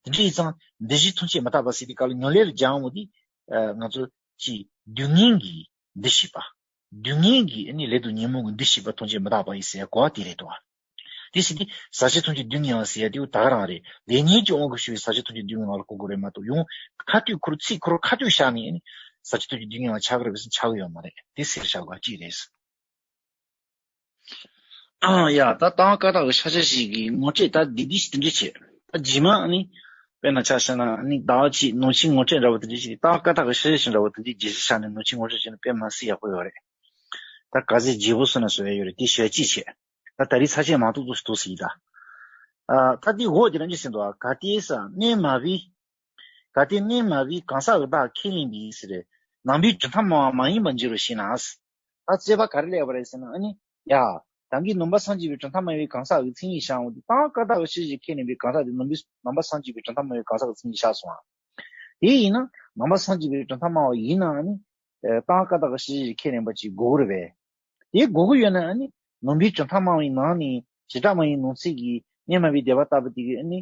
དེ་འདྲ་ཡིན་ཙང་འདུ་བྱེད་ཐམས་ཅད་མི་རྟག་པ་ཟེར་དུས་སྐབས་ལ་ཉམས་ལེན་ལ་སྦྱང་འོང་དུས། ཨ་ང་ཚོ་ཅིག་སྡུག་བསྔལ་གྱི་འདུ་ཤེས་པ། སྡུག་བསྔལ་གྱི་ཨ་ནི་ལས་དང་ཉོན་མོངས་ཀྱི་འདུ་ཤེས་པ་ཐམས་ཅད་མི་རྟག་པ་ཡིན་ཟེར་གོ་བ་དེ་རེད་དོ། དེ་ཟེར་དུས་ཟག་བཅས་ཐམས་ཅད་སྡུག་བསྔལ་བ་ཟེར་ཡག་དེ་ད་ག་རང་རེད། ལེགས་ཉེས་ཀྱི་དབང་གིས་ཞུགས་པའི་ཟག་བཅས་ཐམས་ཅད་སྡུག་བསྔལ་བ་ལ་གོ་དགོས་རེད་མ་གཏོགས། ཡང་ཁ་ཐུག་ཁོ་རང་ཚིག་ཁོ་རང་ཁ་ཐུག་བཞག་ནས་ཨ་ནི་ཟག་བཅས་ཐམས་ཅད་སྡུག་བསྔལ་བ་ཆགས་ཀྱི་རེད་པས་ཟེར་ན་ཆགས་ཀྱི་ཡོད་མ་རེད། དེ་ཟེར་བཞག་དགོས་པ་གཅིག་རེད། ཨང་ཡ། ད་རྟགས་བཀའ་རྟགས་ཀྱི་ཕྱག་རྒྱ་བཞི་གི་ངོ་སྤྲོད་ད་འདི་འདི་ཞིག་དེ་འདྲ་བྱས། ད་རྗེས་མ་ཨ་ནི། དཔེར་ན་ཆ་བཞག་ན་ཨ་ནི་ཟླ་བ་གཅིག་ནང་བཞིན་ངོ་སྤྲོད་འདྲ་བོ་དེ་འདྲ་བྱས། རྟགས་བཀའ་རྟགས་ཀྱི་ཕྱག་རྒྱ་བཞི་འདྲ་བོ་དེ་འདྲ་རྒྱས་གཞི་བཞག་ནས་ནང་བཞིན་ངོ་སྤྲོད་བྱས་ན་དཔེ་མ་སྲིད་ཡག་པོ་ཡོད་རེད། ད་ག་ཚོད་བརྗེ་པོ་སོང་ན་བཟོ་ཡ་ཡོད་རེད། དེ་ཞོལ་གཅིག་བྱས། ད་ད་རེས་ཚར་གཅོད་མ་གཏོགས་ཏོག་ཙམ་འདུག་ཟེར་གྱི་ད། ཨ་ད་དེ་འོག་དེ་རང་གི་ཟེར་འདུག་ཨ། གལ་ཏེ་ས་གནས་མ་བུའི། གལ་ཏེ་གནས་མ་བུའི་གང་ཟག་གི་བདག་ཁས་ལེན་པའི་ཟེར། ནང་པའི་གྲུབ་མཐའ་སྨྲ་བ་མ་ཡིན་པར་འགྱུར་རོ་ཞེ་ན། ད་རྩོད་པ་ག་རེ་སླེབས་པ་རེད་ཟེར་ན་ཨ་ནི། ཡ། ད་གིན་ནང་པ་སངས་རྒྱས་པའི་གྲུབ་མཐའ་སྨྲ་བའི་གང་ཟག་གི་མཚན་ཉིད་བཞག་འོང་དུས་རྟགས་བཀའ་རྟགས་ཀྱི་ཕྱག་རྒྱ་བཞི་ཁས་ལེན་པའི་གང་ཟག་དེ་ནང་པའི་ནང་པ་སངས་རྒྱས་པའི་གྲུབ་མཐའ་སྨྲ་བའི་གང་ཟག་གི་མཚན་ཉིད་བཞག་སོང་ཨ། དེ་ཡིན་ན་ནང་པ་སངས་རྒྱས་པའི་གྲུབ་མཐའ་སྨྲ་བ་ཡིན་ན་ཨ་ནི། ཨ་རྟགས་བཀའ་རྟགས་ཀྱི་ཕྱག་རྒྱ་བཞི་ཁས་ལེན་པ་ཅིག་དགོས་ཀྱི་རེད་པས། དེ་དགོས་ཀྱི་ཡོད་ན་ཨ་ནི་ནང་པའི་གྲུབ་མཐའ་སྨྲ་བའི་ནང་ནས་བྱེ་བྲག་སྨྲ་བའི་ནང་གསེས་ཀྱི་གནས་མ་བུའི་སྡེ་པ་ལྟ་བུ་དེ་གིས་ཨ་ནི།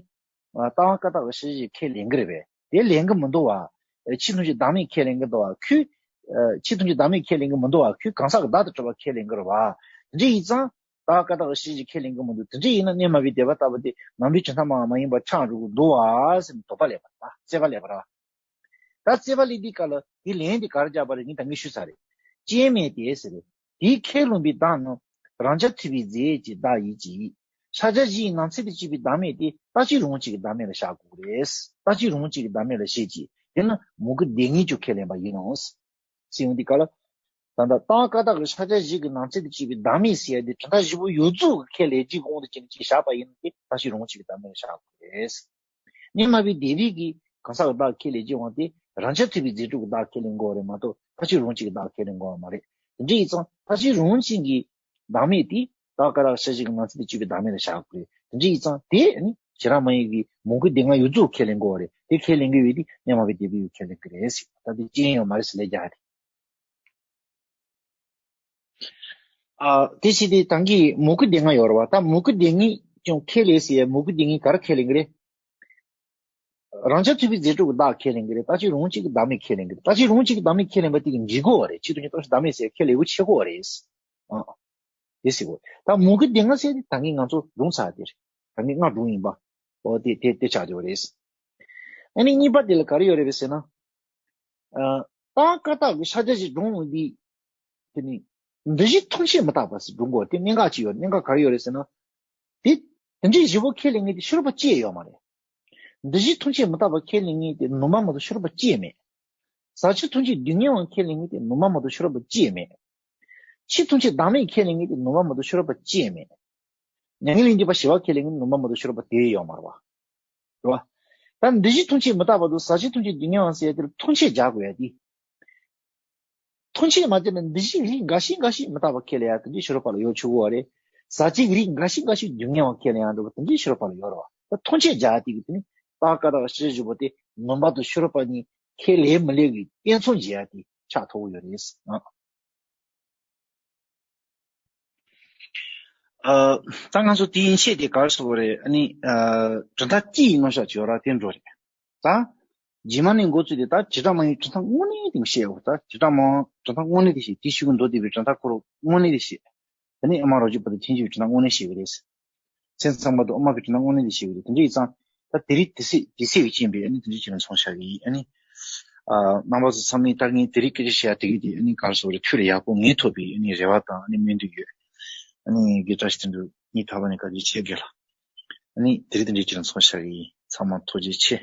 ཨ་རྟགས་བཀའ་རྟགས་ཀྱི་ཕྱག་རྒྱ་བཞི་ཁས་ལེན་གྱི་རེད་པས། དེ་ལེན་གྱི་མི་འདུག་བ། ཨ་ཕྱི་ཐམས་ཅད་བདག་མེད་ཁས་ལེན་གྱི་འདུག་བ། ཁོས། ཨ་ཕྱི་ཐམས་ཅད་བདག་མེད་ཁས་ལེན་གྱི་མི་འདུག་བ། ཁོས་གང་ཟག་གི་བདག་ཏུ་གྲུབ་པ་ཁས་ལེན་གྱི་རེད་བ། དེ་འདྲ་ཡིན་ཙང་། རྟགས་བཀའ་རྟགས་ཀྱི་ཕྱག་རྒྱ་བཞི་ཁས་ལེན་གྱི་མི་འདུག་དེ་འདྲ་ཡིན་ན་གནས་མ་བུའི་སྡེ་པ་ལྟ་བུ་དེ་ནང་པའི་གྲུབ་མཐའ་སྨྲ་བ་མ་ཡིན་པ་ཆགས་འགྲོ་གི་འདུག་བ་ཟེར་ནས་དོགས་པ་སླེབས་པ་རེད། རྩོད་པ་སླེབས་པ་རེད། ད་རྩོད་པ་སླེབས་དུས་སྐབས་ལ་དེ་ལན་དེ་ག་རེ་རྒྱག་པ་རེད། ངས་ད་གིན་ཞུས་ཚར་རེད། སྐྱོན་མེད་དེ་ཟེར། དེས་ཁས་བླངས་པའི་བདག་ནི་རང་རྐྱ་ཐུབ་པའི་རྫས་ཀྱི་བདག་ཡིན་གྱི། ཕྱག་རྒྱ་བཞིའི་ནང་ཚན་དུ་གྱུར་པའི་བདག་མེད་དེ་རྟག་གཅིག་རང་གཅིག་གི་བདག་མེད་ལ་བཞག་དགོས་རེད། རྟག་གཅིག་རང་གཅིག་གི་བདག་མེད་ལ་བཞེད་ཀྱི། དེ་ནི་མོས་གུས་བདེན་གཉིས་ཀྱང་ཁས་ལེན་པ་ཡིན་ནོ། ཟེར་ཡོང་དུས་སྐབས་ལ། ད་ལྟ་རྟགས་བཀའ་རྟགས་ཀྱི་ཕྱག་རྒྱ་བཞི་གི་ནང་ཚན་དུ་གྱུར་པའི་བདག་མེད་ཟེར་ཡ་དེ་གྲུབ་མཐའ་བཞི་པོ་ཡོད་ཚུལ་གྱི་ཁས་ལེན་གྱི་དབང་དུ་བྱས་ནས་ཅིག་བཞག་པ་ཡིན་ན་དེ་རྟག་གཅིག་རང་གཅིག་གི་བདག་མེད་ལ་བཞག་དགོས་རེད། གནས་མ་བུའི་སྡེ་པའི་གི་གང་ཟག་གི་བདག་ཁས་ལེན་གྱི་དབང་དེ་རང་རྐྱ་ཐུབ་པའི་རྫས་གྲུབ་ཀྱི་བདག་ཁས་ལེན་དགོས་པ་རེད་མ་གཏོགས་རྟག་གཅིག་རང་གཅིག་གི་བདག་ཁས་ལེན་དགོས་པ་མ་རེད། དེ་འདྲ་ཡིན་ཙང་རྟག་གཅིག་རང་གཅིག་གི་བདག་མེད་དེ་རྟགས་བཀའ་རྟགས་ཀྱི་ཕྱག་རྒྱ་བཞི་གི་ནང་ཚན་དུ་གྱུར་པའི་བདག་མེད་ལ་བཞག་དགོས་རེད། དེ་འདྲ་ཡིན་ཙང་དེ་ནི་བྱེ་བྲག་སྨྲ་བའི་གི་མོས་གུས་བདེན་ལྔ་ཡོད་ཚུལ་ཁས་ལེན་དགོས་པ་རེད། དེ་ཁས་ལེན་གྱི་ཡོད་དེ་གནས་མ་བུའི་སྡེ་པས་ཡང་ཁས་ལེན་གྱི་རེད་ཟེར། ད་དེ་རྐྱེན་ཡོད་མ་རེད་ཟེར་ལབ་རྒྱུ་རེད། ཨ་དེ་བྱས་ཏེ་ད་གིན་མོས་གུས་བདེན་ལྔ་ཡོད་རེད་བ། ད་མོས་གུས་བདེན་ལྔས་ཀྱང་ཁས་ལེན་ཟེར་ཡ་མོས་གུས་བདེན་ལྔས་ག་རེ་ཁས་ལེན་གྱི་རེད། རང་རྐྱ་ཐུབ་པའི་རྫས་གྲུབ་ཀྱི་བདག་ཁས་ལེན་གྱི་རེད། རྟག་གཅིག་རང་གཅིག་གི་བདག་མེད་ཁས་ལེན་གྱི་རེད། རྟག་གཅིག་རང་གཅིག་གི་བདག་མེད་ཁས་ལེན་པ་དེ་གིས་འགྲིག་གོ་བ་རེད། ཕྱི་ཐམས་ཅད་རྟག་གཅིག་བདག་མེད་ཟེར་ཁས་ལེན་དགོས་ཆེ་གོ་བ་རེད། ཨ། དེ་ཟེར་གོ། ད་མོས་གུས་བདེན་ལྔ་ཟེར་དེ་ད་གིན་ང་ཚོ་སྒྲུང་ཚར་དེ་རེད། ད་གིན་ལྔ་སྒྲུང་ཡིན་པ། ཨོ་དེ་དེ་དེ་ཆགས་བསྡད་པ་རེད། ཨ་ནི་གཉིས་པ་དེ་ལ་ག་རེ་ཡོད་རེད་པས་ཟེར་ན། ཨ་རྟགས་བཀའ་རྟགས་ཀྱི་ཕྱག་རྒྱ་ཞིག་སྒྲུང་འོང་དུས། དེ་ནི་འདུ་བྱེད་ཐམས་ཅད་མི་རྟག་པ་ཟེར་སྒྲུང་གོ། དེ་གནད་འགག་ཅིག་ཡོད། གནད་འགག་ག་རེ་ཡོད་རེད་ཟེར་ན། དེ་དེ་འདྲའི་བཞི་པོ་ཁས་ལེན་མཁན་དེ་ཤེས་རབ་པ་གཅིག་ཡོད་མ་རེད། འདུ་བྱེད་ཐམས་ཅད་མི་རྟག་པ་ཁས་ལེན་མཁན་དེ་ནང་པ་མ་གཏོགས་ཤེས་རབ་པ་གཅིག་མེད། ཟག་བཅས་ཐམས་ཅད་སྡུག་བསྔལ་བ་ཁས་ལེན་མཁན་དེ་ནང་པ་མ་གཏོགས་ཤེས་རབ་པ་གཅིག་མེད། ཕྱི་ཐམས་ཅད་བདག་མེད་ཁས་ལེན་མཁན་དེ་ནང་པ་མ་གཏོགས་ཤེས་རབ་པ་གཅིག་མེད། མྱ་ངན་ལས་འདས་པ་ཞི་བ་ཁས་ལེན་མཁན་ནང་པ་མ་གཏོགས་ཤེས་རབ་པ་དེ་ཡོད་མ་རེད་བ། རེད་བ། ད་འདུ་བྱེད་ཐམས་ཅད་མི་རྟག་པ་དང་ཟག་བཅས་ཐམས་ཅད་སྡུག་བསྔལ་བ་ཟེར་ཡ་དེར་ཐམས་ཅད་སྦྱར་དགོས་ཡ་དེ། ཐམས་ཅད་མ་སྦྱར་ན་འདུ་བྱེད་རིགས་འགའ་ཤས་འགའ་ཤས་མི་རྟག་པ་ཁས་ལེན་ཡ་དེ་འདྲའི་ཤེས་རབ་པ་ལ་ཡོད་ཆོག་གི་རེད། ཟག་བཅས་ཀྱི་རིགས་འགའ་ཤས་འགའ་ཤས་སྡུག་བསྔལ་བ་ཁས་ལེན་ཡ་འདྲ་པོ་དེ་འདྲའི་ཤེས་རབ་པ་ལ་ཡོད་རེད་བ། ད་ཐམས་ཅད་སྦྱར་ཡ་དེ་གི་དེ་ནི་རྟགས་བཀའ་རྟགས་ཕྱག་རྒྱ་བཞི་པོ་དེ་ནང་པ་དང་ཤེས་རབ་པ་གཉིས་ཁས་ལེན་མི་ལེན་གྱི་དཔེ་མཚོན་བྱེད་ཡ་དེ་ཆགས་ཐུབ་ཀྱི་ཡོད་རེད། ཨང་། ཨ། ད་ང་ཚོ་དེའི་ཡིན་ཆེད་དེ་ག་རེ་ཟེར་དགོས་རེད། ཨ་ནི་ཨ། གྲུབ་མཐའ་སྤྱི་ཡི་མནོ་བཤད་ཅིག་ཡོད་ར། དེ་འགྲོ་རེད། ད་རྗེས་མ་ནས་འགོ་བཙུགས་ཏེ་ད་བྱེ་བྲག་སྨྲ་བའི་གྲུབ་མཐའ་དངོས་གནས་དེ་བཤད་འོ། ད་བྱེ་བྲག་སྨྲ་བའི་གྲུབ་མཐའ་དངོས་གནས་དེ་བཤད། དེའི་ཤུལ་དུ་མདོ་སྡེ་པའི་གྲུབ་མཐའ་ཁོ་རང་དངོས་གནས་དེ་བཤད། དེ་ནས་ཨ་མ་རོ་བརྒྱ་པ་དང་མཁན་ཆེན་པའི་གྲུབ་མཐའ་དངོས་གནས་བཤད་ཀྱི་རེད། སེམས་ཙམ་པ་དང་དབུ་མ་པའི་གྲུབ་མཐའ་དངོས་གནས་དེ་བཤད་ཀྱི་རེད། དེ་འདྲ་ཡིན་ཙང་ད་དེ་རིང་དེ་སྲིད་དེ་སྲིད་ཀྱི་རྐྱེན་པས་ཨ་ནི་དེ་འདྲ་ཅིག་ལ་མཚོན་བཞག་གི་ཡིན། ཨ་ནི་ཨ། རྣམ་པ་ཚོ་ཚང་མས་ལྟ་མཁན་དེ་རིང་སྐད་ཆ་བཤད་ཡ་དེ་གི་དེ་ཨ་ནི་ག་རེ་ཟེར་དགོས་རེད། ཐུགས་ལ་ཡག་པོ་ངེས་ཐུབ་པའི་ཨ་ནི་རེ་བ་དང་ཨ་ནི་སྨོན་འདུན་ཡོད། ཨ་ནི་དགེ་བཀྲ་ཤིས་དོན་གྲུབ་སྙིང་ཐག་པ་ནས་བཀའ་དྲིན་ཆེ། རྒན་ལགས། ཨ་ནི་དེ་རིང་དེ་འདྲ་ཅིག་ལ་མཚོན་བཞག་གི་ཡིན། ཚང་མ་ཐུགས་རྗེ་ཆེ།